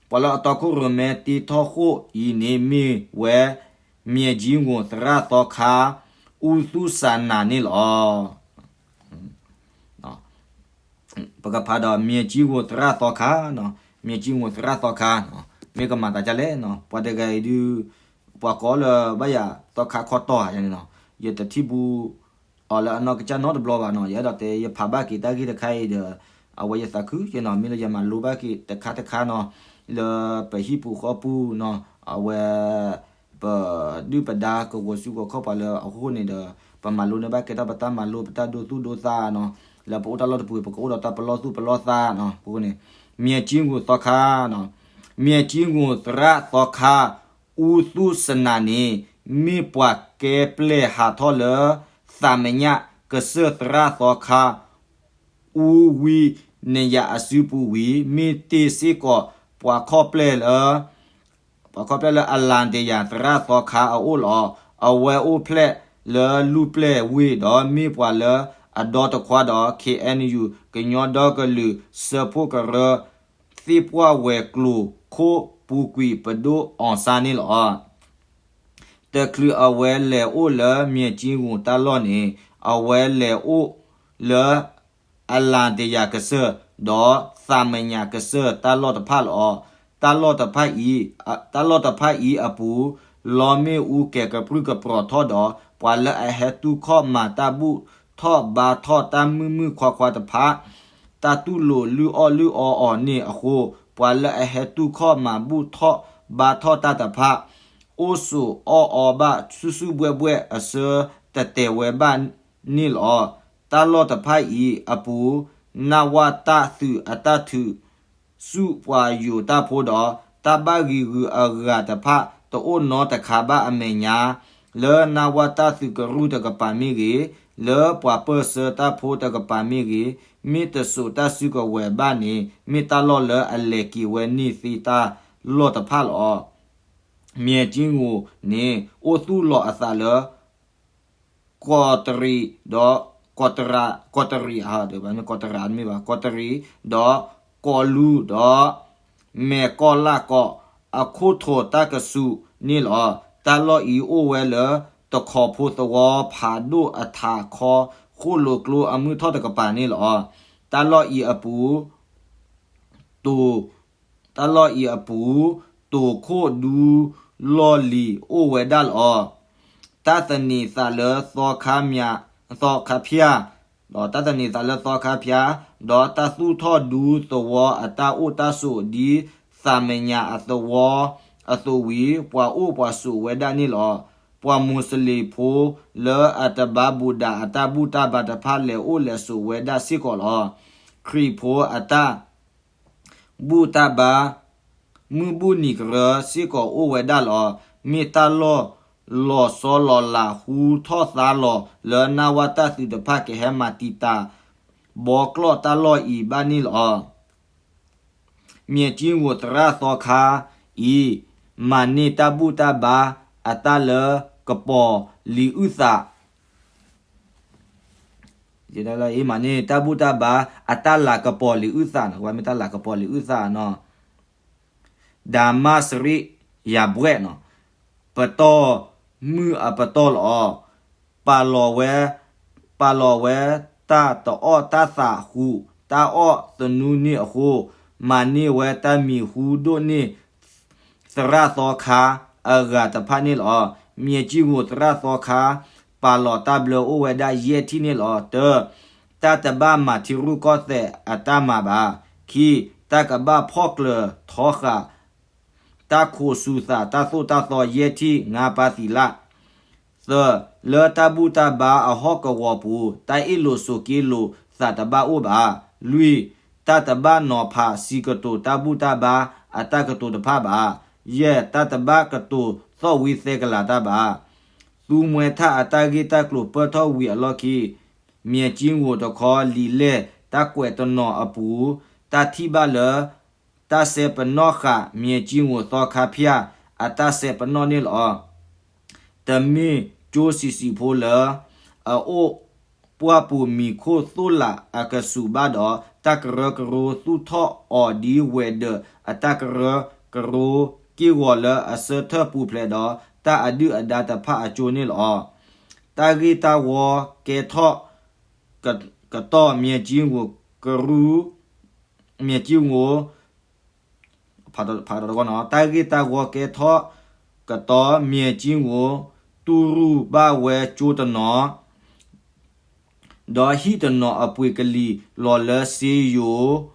ပှၤလၢအတီခိၣ်ရိၣ်မဲတ့ထီၣ်ဃိၣ်အံၤန့ၣ်မ့ၢ်ဝဲ မၠဲၣ်ကၠံငိၢ်သရၣ်သီခါ အူသူၣ်စၤနၤန့ၣ်လီၤ. ပကဖးဒီးမၠဲၣ်ကၠံငိၢ်သရၣ်သီခါ, မၠဲၣ်ကၠံငိၢ်သရၣ်သီခါ, မ့ၢ်ကမၤသးဒ်လဲၣ်, ပှၤတဂၤအံၤဒုး ပှၤကိးလၢဘၣ်ယၤသီခါခီတီၢ်ဧါန့ၣ်နီၤ, ယတထံၣ်ဘူးအီၤလၢအနီၢ်ကစၢ်နီတဘျီဘၣ်နီၤ, ယအဲၣ်ဒိးတဲယဖးဘၣ်က့ၤတၢ်ဂ့ၢ်တခါအံၤဒီး အဝဲယသးခုက့ၤနီၤ, မ့ၢ်လၢယမၤလိဘၣ်က့ၤတခါတခါနီၤ, လၢပဟံၣ်ပူၤဃီပူၤနီၤ, အဝဲ ပဒုၣ်ပဒါကဝီၤစုကဝီၤခီၣ်ပှၤလၢအဃိန့ၣ်ဒီး ပမၤလိန့ၢ်ဘၣ်ကဲထီၣ်ပတၢ်မၤလိ ပတၢ်ဒိသူၣ်ဒိသးနီၤ, လၢပအိၣ်တၢ်လီၢ်တပူၤ ပကအိၣ်ဒီးတၢ်ပလီၢ်သူၣ်ပလီၢ်သးနီၤ. အဃိန့ၣ် မၠဲၣ်ကၠံဂူၤသီခါနီၤ, မၠဲၣ်ကၠံဂူၤသရၣ်သီခါ အူသူစနၤန့ၣ် မ့ၢ်ပှၤကဲပျဲၢ်ဟးထီၣ်လၢ သးမညၣ်ကစၢၢ်သရၣ်သီခါ အူဝံနယၤအစုပူၤဝံၤ မ့ၢ်တ့ၢ်စ့ၢ်ကီး ပှၤခီၣ်ပျဲၢ်လၢ ပှၤခီၣ်ပျဲၢ်လၢအလၤတယၤသရၣ်သီခါအအိၣ်လီၤ. အဝဲအိၣ်ဖျဲၣ်လၢလူၢ်ပျဲၢ်ဝ့ၢ်ဒီး မ့ၢ်ပှၤလၢအဒီတခွါဒီး ခ့ၣ်အဲၣ်ယူၣ် ကညီဒီကလုာ်စၢဖှိၣ်ကရၢ သ့ၣ်ပှၢ်ဝဲၤကျိၤခိၣ်ပူၤကွံာ်ပဒိၣ်အီၣ်စၢ်န့ၣ်လီၤ. တချုးအဝဲလဲၤအိၣ်လၢမၠဲၣ်ကၠံဂူၤတၢ်လီၢ်န့ၣ် အဝဲလဲၤအိၣ်လၢ အလၤတယၤကစၢၢ် ဒီးသးမညၣ်ကစၢၢ်တၢ်လီၢ်တဖၣ်လီၤ. တၢ်လီၢ်တဖၣ်အံၤ တၢ်လီၢ်တဖၣ်အံၤအပူၤ လီမ့ၣ်အူကဲၤကပြုၢ်ကပြီၤထီၣ်ဒီး ပှၤလၢအဟဲတူၢ်ခီၣ်မၤတၢ်ဘူၣ်ထီၣ်ဘါထီၣ်တၢ်မုၢ်မုၢ်ခွါခွါတဖၣ် တၢ်တူၢ်လိာ်လုၢ်အီၣ်လုၢ်အီအီၤန့ၣ်အဃိ ပှၤလၢအဟဲတူၢ်ခီၣ်မၤဘူၣ်ထီၣ်ဘါထီၣ်တၢ်တဖၣ် အိၣ်ဆိးအီၣ်အီဘၣ်ဆူၣ်ဆူၣ်ဘှဲၣ်ဘှဲၣ်အဆၢတတဲာ်ဝဲဘၣ်န့ၣ်လီၤ. တၢ်လီၢ်တဖၣ်အံၤအပူၤ နဝတၢ်သုးအတၢ်ထုး ဆူၣ်ပှၤယိၤတၢ်ဖိဒီး တၢ်ဘၣ်ဂံာ်ဂုာ်အဂၤတဖၣ် တအိၣ်နီတခါဘၣ်အမဲာ်ညါ လၢနဝတၢ်သုးကရူၢ်တကပၤမ့ၢ်ဂ့ၤ, လၢပှၤပၢၢ်ဆၢတၢ်ဖိတကပၤမ့ၢ်ဂ့ၤ, မ့ၢ်တစိာ်တၢ်စုကဝဲၤဘၣ်န့ၣ် မ့ၢ်တၢ်လီၢ်လၢအလဲၤက့ၤဝဲန့ၢ်သ့တၢ်လီၢ်တဖၣ်လီၤ. မၠဲၣ်ကၠံဂူၤန့ၣ် အိၣ်သူၣ်လီၤအသးလၢ ကီးတရံးဒီး ကီးတရံး, ကီးတရံး, ကီးတရံးတမ့ၢ်ဘၣ်, ကီးတရံးဒီး ကီးလူဒီး မဲာ်ကီၢ်လၢ်ကီး အခိၣ်ထိးတၢ်ကစူးန့ၣ်လီၤ. တၢ်လီၢ်အံၤအိၣ်ဝဲလၢ တခီဖိသဝီဖးဒိၣ်အထးခီ ဃိၣ်လိာ်ကျိအမုၢ်ထီၣ်တကပၤန့ၣ်လီၤ. တၢ်လီၢ်အံၤအပူၤ တိၤ, တၢ်လီၢ်အံၤအပူၤ တိၤခိၣ်ဒူလီၢ်လံၤအိၣ်ဝဲဒၣ်လီၤ. တၢ်သန့ၤသးလၢသီခါမၠး, သီခါဖၠၣ်, ဒီးတၢ်သန့ၤသးလၢသီခါဖၠၣ်, ဒီးတၢ်သူၣ်ထီၣ်ဒူသဝီအတၢ်အိၣ်တၢ်ဆိးဒ်သးမဲာ်ညါအသဝီအသိးဝံၤ ပှၤအိၣ်ပှၤဆိးဝဲဒၣ်န့ၣ်လီၤ. ပှၤမူးစလ့ၣ်ဖိလၢအတဘါဘူးဒးအတၢ်ဘူၣ်တၢ်ဘါတဖၣ်လဲၤအိၣ်လဲၤဆိးဝဲဒၣ်စ့ၢ်ကီးလီၤ. ခရံာ်ဖိအတၢ် ဘူၣ်တၢ်ဘါ မုၢ်ဘူၣ်နံၤကရၢစ့ၢ်ကီးအိၣ်ဝဲဒၣ်လီၤ. မ့ၢ်တၢ်လီၢ်လီၤဆီလီၤလးဟူထီၣ်သါလီၤလၢ နဝတၢ်သုးတဖၣ်ကဟဲမၤတံာ်တာ် ဘီကျီၢ်တၢ်လီၢ်အံၤဘၣ်န့ၣ်လီၤ. မၠဲၣ်ကၠံဂူၤသရၣ်သီခါအံၤ မၤန့ၢ်တၢ်ဘူၣ်တၢ်ဘါအတၢ်လၢကပီၤလံာ်အုၣ်သး မၤန့ၢ်တၢ်ဘူၣ်တၢ်ဘါအတၢ်လၤကပီၤလံာ်အုၣ်သးနီၤ, ဝဲမ့ၢ်တၢ်လၤကပီၤလံာ်အုၣ်သးနီၤ, ဒၤမၣ်စရံယၤဘှဲၣ်နီၤ, ပတီၢ်မုၢ်အပတီၢ်လီၤ. ပာ်လီၤဝဲ, ပာ်လီၤဝဲတၢ်တအီၣ်တၢ်သးဃူး တၢ်အီၣ်သနူန့ၣ်အဃိ, မၤန့ၢ်ဝဲတၢ်မံၤဟူဒိၣ်န့ၢ် သရၣ်သီခါအဂၤတဖၣ်န့ၣ်လီၤ. မၠဲၣ်ကၠံဂူၤသရၣ်သီခါ ပာ်လီၤတၢ်ဘျၢအိၣ်ဝဲဒၣ်ယဲၢ်ထံၣ်န့ၣ်လီၤ. တၢ, တၢ်တဘၣ်မၤထံရူၢ်ကီၢ်သဲးအတၢ်မၤဘၣ်. ခံ, တၢ်ကဘၣ်ဖီၣ်ကျၢၤထီဃာ် တၢ်ခိးစူၤသးတၢ်သိၣ်တၢ်သီယဲၢ်ထံၣ် ငါးပါးသီလၢ် သၢ, လၢတၢ်ဘူၣ်တၢ်ဘါအဟီၣ်ကဝီၤပူၤ တၢ်အ့ၣ်လိာ်ဆိးက့လိာ်သးတဘၣ်အိၣ်ဘၣ်. လွံၢ်, တၢ်တဘၣ်နီၤဖးစံးကတိၤတၢ်ဘူၣ်တၢ်ဘါအတၢ်ကတိၤတဖၣ်ဘၣ်. ယဲၢ်, တၢ်တဘၣ်ကတိၤသီၣ်ဝံသဲကလၤတၢ်ဘၣ်. သူမှဲထၣ်အတၢ်ဂ့ၢ်တၢ်ကျိၤပၢၢ်ထီၣ်ဝံၤအလီၢ်ခံ မၠဲၣ်ကၠံဂူၤတခီလံာ်လဲၢ်တၢ်ကွဲးတနီၤအပူၤ တၢ်ထံၣ်ဘၣ်လၢ တၢ်စဲပနီၣ်ဃာ်မၠဲၣ်ကၠံဂူၤသီခါဖၠၣ်အတၢ်စဲပနီၣ်န့ၣ်လီၤ. တမ့ၢ်ကၠိဆံးဆံးဖိလၢ အအိၣ်ပှၢ်ပူၤမံၤခိၣ်သိၣ်လးအကဆူးဘၣ်ဒီး တၢ်ကရၢကရိသူၣ်ထီၣ်အီၤဒ်ဝဲၤဒၢးအတၢ်ကရၢကရိ က့ၢ်ဂီၤလၢအဆၢထၢၣ်ပူၤဖျဲးဒီး တၢ်အဒုၣ်အဒါတဖၣ်အကၠိန့ၣ်လီၤ. တၢ်ဂ့ၢ်တၢ်ဝီကဲထီၣ် ကတီၢ်မၠဲၣ်ကၠံဂူၤကရူၢ် မၠဲၣ်ကၠံဂူၤ ဖးတဂီၢ်နီၤ, တၢ်ဂ့ၢ်တၢ်ဝီကဲထီၣ်ကတီၢ်မၠဲၣ်ကၠံဂူၤ တူၢ်ရူၢ်ဘၣ်ဝဲကၠိတနီၤ ဒီးဟံၣ်တနီၤအပှ့ၤကလံၤလီၤလၢစ့ယိၤ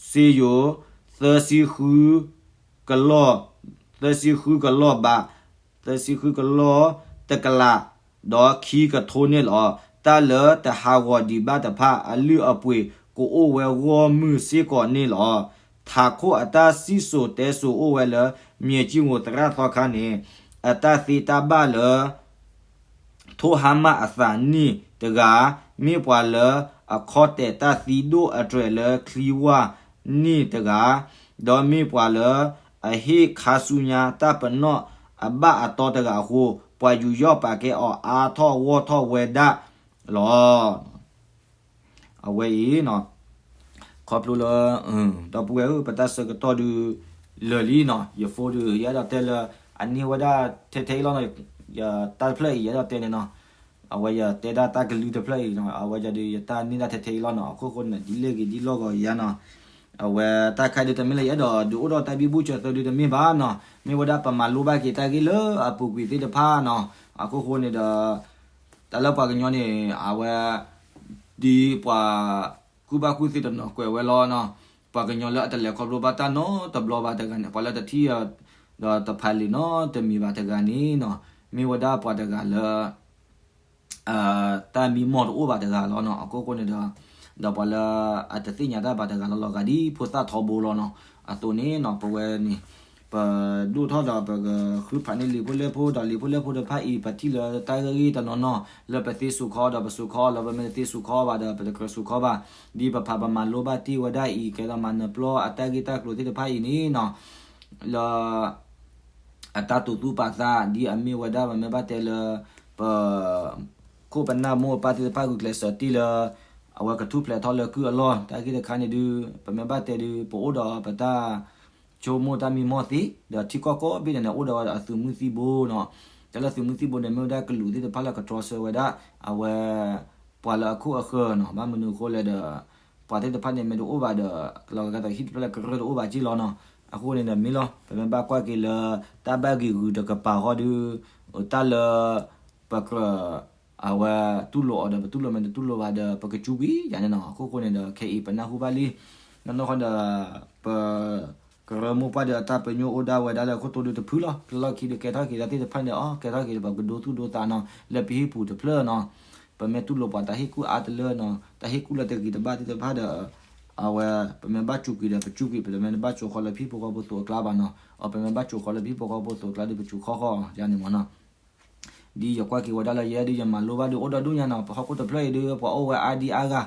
စ့ယိၤ သၢဆံဃုကလီၢ်, သၢဆံဃုကလီၢ်ဘး, သၢဆံဃုကလီၢ်တကလး ဒီးခံကထိန့ၣ်လီၤ. တၢ်လၢတဟးဂီၤဒံးဘၣ်တဖၣ် အလုၢ်အပှ့ၤကအိၣ်ဝဲဂီၢ်မုၢ်စ့ၢ်ကီးန့ၣ်လီၤ. ထးခိၣ်အတၢ်စံၣ်စိၤတဲစိၤအိၣ်ဝဲလၢ မၠဲၤကံၣ်ငိၤသရၣ်သီခါန့ၣ် အတၢ်သ့တၢ်ဘၣ်လၢ ထိၣ်ဟါမၢ်အသးန့ၣ်တဂၤ, မ့ၢ်ပှၤလၢအခီၣ်တဲာ်တၢ်သံဒိၣ်အတြဲၤလၢချံဝၢ်န့ၣ်တဂၤ, ဒီးမ့ၢ်ပှၤလၢအဟ့ၣ်ခါဆူညါတၢ်ပနီၣ်အဘၣ်အတီတဂၤအဃိ, ပှၤယူးယီၣ်ပာ်ကဲအီၤအါထီၣ်ဂီၢ်ထီၣ်ဝဲဒၣ်လီၤ. အဝဲအံၤ ခီဖျိလၢ ဒီပုၢ်ဝဲၢ်ဧၢ ပတၢ်ဆၢကတီၢ်ဒုး လၢာ်လံနီၤ, ယ phone ဒုး ယအဲၣ်ဒိးတဲလၢ အန့ၢ်ဝဲဒၣ်ထဲထဲအံၤလီၤနီၤ, ယတၢ်တဖျၢၣ်အံၤ ယအဲၣ်ဒိးတဲန့ၣ်နီၤ, အဝဲယတဲဒၣ်တၢ်ကလုၢ်တဖျၢၣ်အံၤနီၤ, အဝဲယဒုးယတၢ်န့ၢ်ဒၣ်ထဲထဲအံၤလီၤနီၤ, အခိၣ်ဃိန့ၣ် ဒ်လဲၣ်ဂ့ၤဒ်လီၢ်ဂီၤယၤနီၤ, အဝဲတၢ်ခါဒုးတမ့ၢ်လၢယအဲၣ်ဒိးဒုးအိၣ်ဒီးတၢ်ဘံဘူဆၢသၢဒုးတမ့ၢ်ဘၣ်နီၤ, မ့ၢ်ဝဲဒၣ်ပမၤလိဘၣ်က့ၤတၢ်ဂ့ၢ်လၢအပူၤကွံာ်သ့ၣ်တဖၣ်နီၤ, အခိၣ်ဃိန့ၣ်ဒီး တၢ်လၢပှၤကညီန့ၣ် အဝဲ ဒ်ပှၤကူၣ်ဘၣ်ကူၣ်သ့တနီၤကွဲးဝဲလီၤနီၤ, ပှၤကညီလၢအတလဲၤခီဖျိဘၣ်တၢ်နီတဘျီဘၣ်တဂၤန့ၣ်, ပှၤလၢတထံၣ်ဒီးတဖးလံာ်နီတမံၤဘၣ်တဂၤန့ၣ်နီၤ, မ့ၢ်ဝဲဒၣ်ပှၤတဂၤလၢ တၢ်မံမီၢ်တအိၣ်ဘၣ်တဂၤလီၤနီၤ, အခိၣ်ဃိန့ၣ်ဒီး ဒီးပှၤလၢအတသ့ၣ်ညါတၢ်ဘၣ်တဂၤလီၤလီၤဂာ်ဒ်ဖိသၣ်ထီဘိလီၤနီၤ, အသိးန့ၣ်နီၤ ပဝဲန့ၣ် ပဒိၣ်ထီၣ်ဒီးပကဃုဖးန့ၢ်လံာ်ဖိလဲၢ်ဖိဒီးလံာ်ဖိလဲၢ်ဖိတဖၣ်အံၤ ပထံၣ်လၢတၢ်ဂ့ၢ်တနီၤနီၤ လၢပသ့စိာ်ခီဒီးပစိာ်ခီလီၤ, ပမ့ၢ်တသ့စိာ်ခီဘၣ်ဒီး ပတကြၢးစိာ်ခီဘၣ်, ဒ်ပဖးပမၤလိဘၣ်တ့ၢ်ဝဲဒၣ်အံၤ ကဲဒီးမၤနၢၤပျီအတၢ်ဂ့ၢ်တၢ်ကျိၤသ့ၣ်တဖၣ်အံၤန့ၣ်နီၤ, လၢ အတၢ်တူၢ်သူၣ်ပာ်သး ဒ်အမ့ၢ်ဝဲဒၣ်ပမ့ၢ်ဘၣ်တဲလၢ ပ ခိၣ်ပနၢ်မိၢ်ပၢ်သ့ၣ်တဖၣ်ဂုာ်ကျဲးစၢးတ့ၢ်လၢ အဝဲကထူၣ်ဖျဲးထီၣ်လၢကုၢ်အလီၢ် တၢ်ဂ့ၢ်တခါန့ၣ်ဒုး ပမ့ၢ်ဘၣ်တဲဒုး ပအိၣ်ဒီးပတၢ်ဆိကမိၣ်တၢ်မံမီၢ်သ့, ဒီးထံကီၢ်ကိးဘ့ၣ်န့ၣ်န့ၣ် အိၣ်ဒီးဝဲအသုးမုၢ်သံၣ်ဘိနီၤ, တၢ်လၢသုးမုၢ်သံၣ်ဘိန့ၣ် မ့ၢ်ဝဲဒၣ်ကလူးသ့ၣ်တဖၣ်လၢကတြီဆၢဝဲဒၣ် အဝဲ ပှၤလၢအခိၣ်အဃၢၤနီၤ, ဘၣ်မနုၤအဃိလဲၣ်ဒီး ပှၤသ့ၣ်တဖၣ်န့ၣ် မ့ၢ်တအိၣ်ဘၣ်ဒီး လီၤဂာ်ကဲသိးဟံၣ်တဖျၢၣ်လၢကရၢၢ်တအိၣ်ဘၣ်က့ၢ်လီၤနီၤ, အဃိန့ၣ်ဒီးမ့ၢ်လီၤ ပမ့ၢ်ဘၣ်ကွၢ်က့ၤလၢ တၢ်ဘၣ်ဂံၢ်ဂုာ်တကပၤဃီဒုး တၢ်လၢ ပကြၢး အဝဲတူၢ်လိာ်အီၤဒီး ပတူၢ်လိာ်မ့ၢ်တတူၢ်လိာ်ဘၣ်ဒီး ပကစူးကွံာ်ယၤန့ၣ်နီၤ, အခိၣ်ဃိန့ၣ်ဒီး ခဲအံၤပနၢ်ဟူဘၣ်လံ, နီၢ်နီၢ်ဃီဒီး ပ ကရၢမိၢ်ပှၢ်ဒီးအတၢ်ပညိၣ်အိၣ်ဒၣ်ဝဲဒၣ်လၢခိၣ်တိဒုးတဖုလီၤ, ဖျၢၣ်လီၢ်ခံဒုးကဲထီၣ်က့ၤဒီးသ့ၣ်တဖၣ်န့ၣ် အီၤ ကဲထီၣ်က့ၤဒီးပကဒိသူၣ်ဒိသးနီၤ, လၢပဟံၣ်ပူၤတဖျၢၣ်နီၤ, ပမ့ၢ်တူၢ်လိာ်ပှၤတၢ်ဟ့ၣ်ကူၣ်အါတလၢနီၤ, တၢ်ဟ့ၣ်ကူၣ်လၢတဂ့ၤတဘၣ်သ့ၣ်တဖၣ်ဒီး အဝဲ ပမ့ၢ်ဘၣ်စူးကွံာ်ဒီးပစူးကွံာ် ပတမ့ၢ်တဘၣ်စိာ်ဃီလၢပဟံၣ်ဖိဃီဖိသိးအကျါဘၣ်နီၤ, အီၤ ပမ့ၢ်ဘၣ်စိာ်ဃီလၢပဟံၣ်ဖိဃီဖိသိးအကျါဒုး ပစူးဃီဃီယၤန့ၣ်မ့ၢ်နီၤ ဒ်ယကွၢ်က့ၤဝဲဒၣ်လၢယဲဒုးယမၤလိဘၣ်ဒုးအိၣ်ဒီဒူၣ်ညါနီၤ, ပဟီၣ်ခိၣ်တဖျၢၣ်အံၤဒုး ပှၤအိၣ်ဝဲအါဒံအါဂၤ,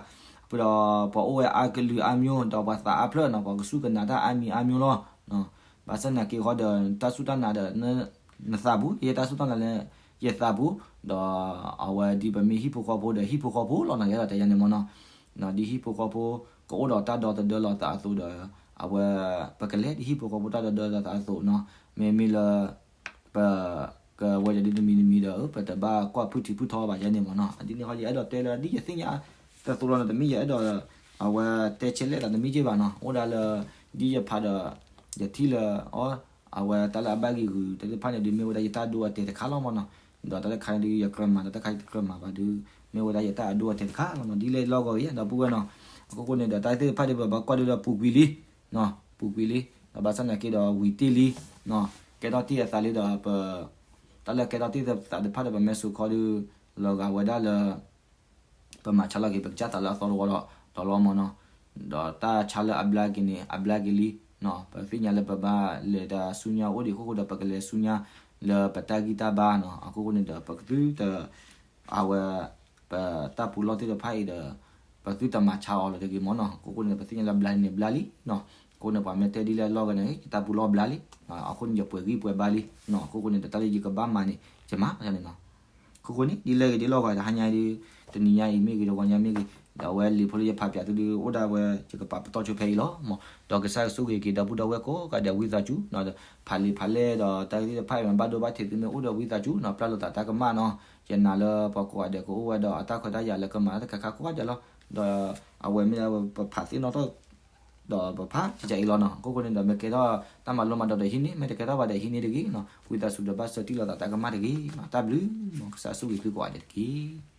ဒီးပှၤအိၣ်ဝဲအါကလုာ်အါမျိုး ဒီးပှၤသးအါဖျၢၣ်နီၤ, ပှၤကစူၢ်ကနာ်တၢ်အါမံၤအါမျိုးလီၤ, ဘၣ်ဆၣ်နာ်က့ၤဃီဒီး တၢ်စူၢ်တၢ်နာ်ဒီး နသးပူၤ ယဲတၢ်စူၢ်တၢ်နာ်လၢ ယသးပူၤ, ဒီးအဝဲဒ်ပမ့ၢ်ဟံၣ်ဖိဃီဖိဒီးဟံၣ်ဖိဃီဖိလီၤနီၤ, ယအဲၣ်ဒိးတဲယၤန့ၣ်မ့ၢ်နီၤ, ဒ်ဟံၣ်ဖိဃီဖိ ကအိၣ်ဒီးတၢ်ဒီသဒၢလိာ်သးအသိးဒီး အဝဲ ပကလဲၤဒ်ဟံၣ်ဖိဃီဖိတၢ်ဒီသဒၢလိာ်သးအသိးနီၤ, မ့မ့ၢ်လၢ ပ ကဝဲယၤဒုးတမံၤတမံၤဒီး ပတဘၣ်ကွၢ်ဖုၣ်ထံဖုၣ်ထီဘၣ်ယဲန့ၣ်မ့ၢ်နီၤ, ဒ်န့ၣ်ဃီယအဲၣ်ဒိးတဲလၢဒ်ယသ့ၣ်ညါ တသိးလီၤနီၤ, တမ့ၢ်ယအဲၣ်ဒိး အဝဲတဲဆဲးလဲၣ်သးတမ့ၢ်က့ဘၣ်နီၤ, အိၣ်ဒၣ်လၢ ဒ်ယဖးဒီး ယထံၣ်လၢ အီၤ အဝဲတၢ်လၢအဘၣ်ဂံၢ်ဂုာ်တၢ်သ့ၣ်တဖၣ်န့ၣ်ဒုး မ့ၢ်ဝဲဒၣ်ယတၢ်ဒိအတဲာ်တခါလီၤမ့ၢ်နီၤ, ဒီးတၢ်တခါန့ၣ်ဒုး ယကြၢးမၤဒီးတၢ်တခါယတကြၢးမၤဘၣ်ဒုး မ့ၢ်ဝဲဒၣ်ယတၢ်အဒိအတဲာ်တခါလီၤနီၤ, ဒ်လဲၣ်လီၢ်ဂီၤအံၤ ဒီပုၢ်ဝဲၢ်နီၤ, အခိၣ်ဃိန့ၣ်ဒီးတၢ်သ့ၣ်တဖၣ်ဒုး ပဘၣ်ကွၢ်ဒုးဒီးပူၤကွံာ်လံ ပူၤကွံာ်လံ, ဒီးဘၣ်ဆၣ်နာ်က့ဒီး ဝံၤတ့ၢ်လံ, ကဲထီၣ်တ့ၢ်အသးလံဒီး ပ တၢ်လၢကဲထီၣ်တ့ၢ်သးတဖၣ်ဒီး ပမ့ၢ်စိာ်ခီဒုး လီၤဂာ်ဝဲဒၣ်လၢ ပမၤဆါလီၤက့ၤ ပကစၢ်သးလၢအသီတဝီဒီးလီၤမ့ၢ်နီၤ, ဒီးတၢ်ဆါလၢအဘျါက့ၤန့ၣ် အဘျါက့ၤလံ, ပသ့ၣ်ညါလၢပဘၣ်လဲၤတၢ်ဆူညါအိၣ်ဒံးအခိၣ်ဃိဒီး ပကလဲၤဆူညါလၢပတၢ်ဂံၢ်တၢ်ဘါနီၤ, အခိၣ်ဃိန့ၣ်ဒီး ပကသုတ အဝဲ ပတၢ်ပူၤလီၢ်သ့ၣ်တဖၣ်အံၤဒီး ပသုတမၤဆါအီၤလၢၤတဂ့ၤမ့ၢ်နီၤ, အခိၣ်ဃိန့ၣ် ပသ့ၣ်ညါလၢဘျါန့ၣ်ဘျါလံ, အဃိန့ၣ် ပှၤမ့ၢ်တဲဒ်လဲၣ်လီၢ်ဂီၤန့ၣ် တၢ်ပူၤလီၢ်ဘျါလံ, အဃိန့ၣ် ယပှဲၤဂံၢ်ပှဲၤဘါလံ, အခိၣ်ဃိန့ၣ်ဒီး တၢ်လၢယကဘၣ်မၤန့ၣ် ယမၤန့ၣ်နီၤ, အခိၣ်ဃိန့ၣ် ဒ်လဲၣ်ဂ့ၤဒ်လီၢ်ဂီၤ တဟါညါအံၤဒုး တနံၤညါအံၤမ့ၢ်ဂ့ၤ တဂီၤညါမ့ၢ်ဂ့ၤ, ဒီးအဝဲလံာ်ဖိလၢယဖးပၠးသုဒုး အိၣ်ဒၣ်ဝဲ ယကပာ်ပတီၢ်ဆိဖဲအံၤလီၤမ့ၢ်, ဒီးကစၢ်ယွၤဆိၣ်ဂ့ၤက့ၤဒီပုၢ်ဒီဝဲၢ်ကိးဂၤဒဲးဝံသးစူၤ, ဖးလံာ်ဖးလဲၢ်ဒီးတၢ်ဂ့ၢ်သ့ၣ်တဖၣ်အံၤ မ့ၢ်ဘၣ်ဒိဘၣ်ထံးသုမ့ၢ်အိၣ်ဒီးဝံသးစူၤနီၤ, ပျၢ်လိာ်သးတၢ်ကမၣ်နီၤ, ယနာ်လၢပှၤကိးဂၤဒဲးကအိၣ်ဝဲဒီးအတၢ်ခွဲးတၢ်ယာ်လၢကမၤတၢ်တခါခါကိးဂၤဒဲးလီၤ, ဒီးအဝဲမ့ၢ်ဒၣ်ပဖးသ့ၣ်နီၣ်ထီၣ် ဒီးပဖးကကဲအံၤလီၤနီၤ, အခိၣ်ဃိန့ၣ်ဒီး မ့ၢ်ကဲထီၣ်တၢ်မၤလိမၤဒိးဒီးဟံးန့ၢ်, မ့ၢ်တကဲထီၣ်ဘၣ်ဒီးဟံးန့ၢ်တဂ့ၤနီၤ, ဝံသးစူၤဒီးဘၣ်စၢၤတံၢ်လိာ်သးတၢ်ကမၣ်တဂ့ၤ, တၢ်ဘျုး, ကစၢ်ဆိၣ်ဂ့ၤသုကိးဂၤဒဲးတက့ၢ်.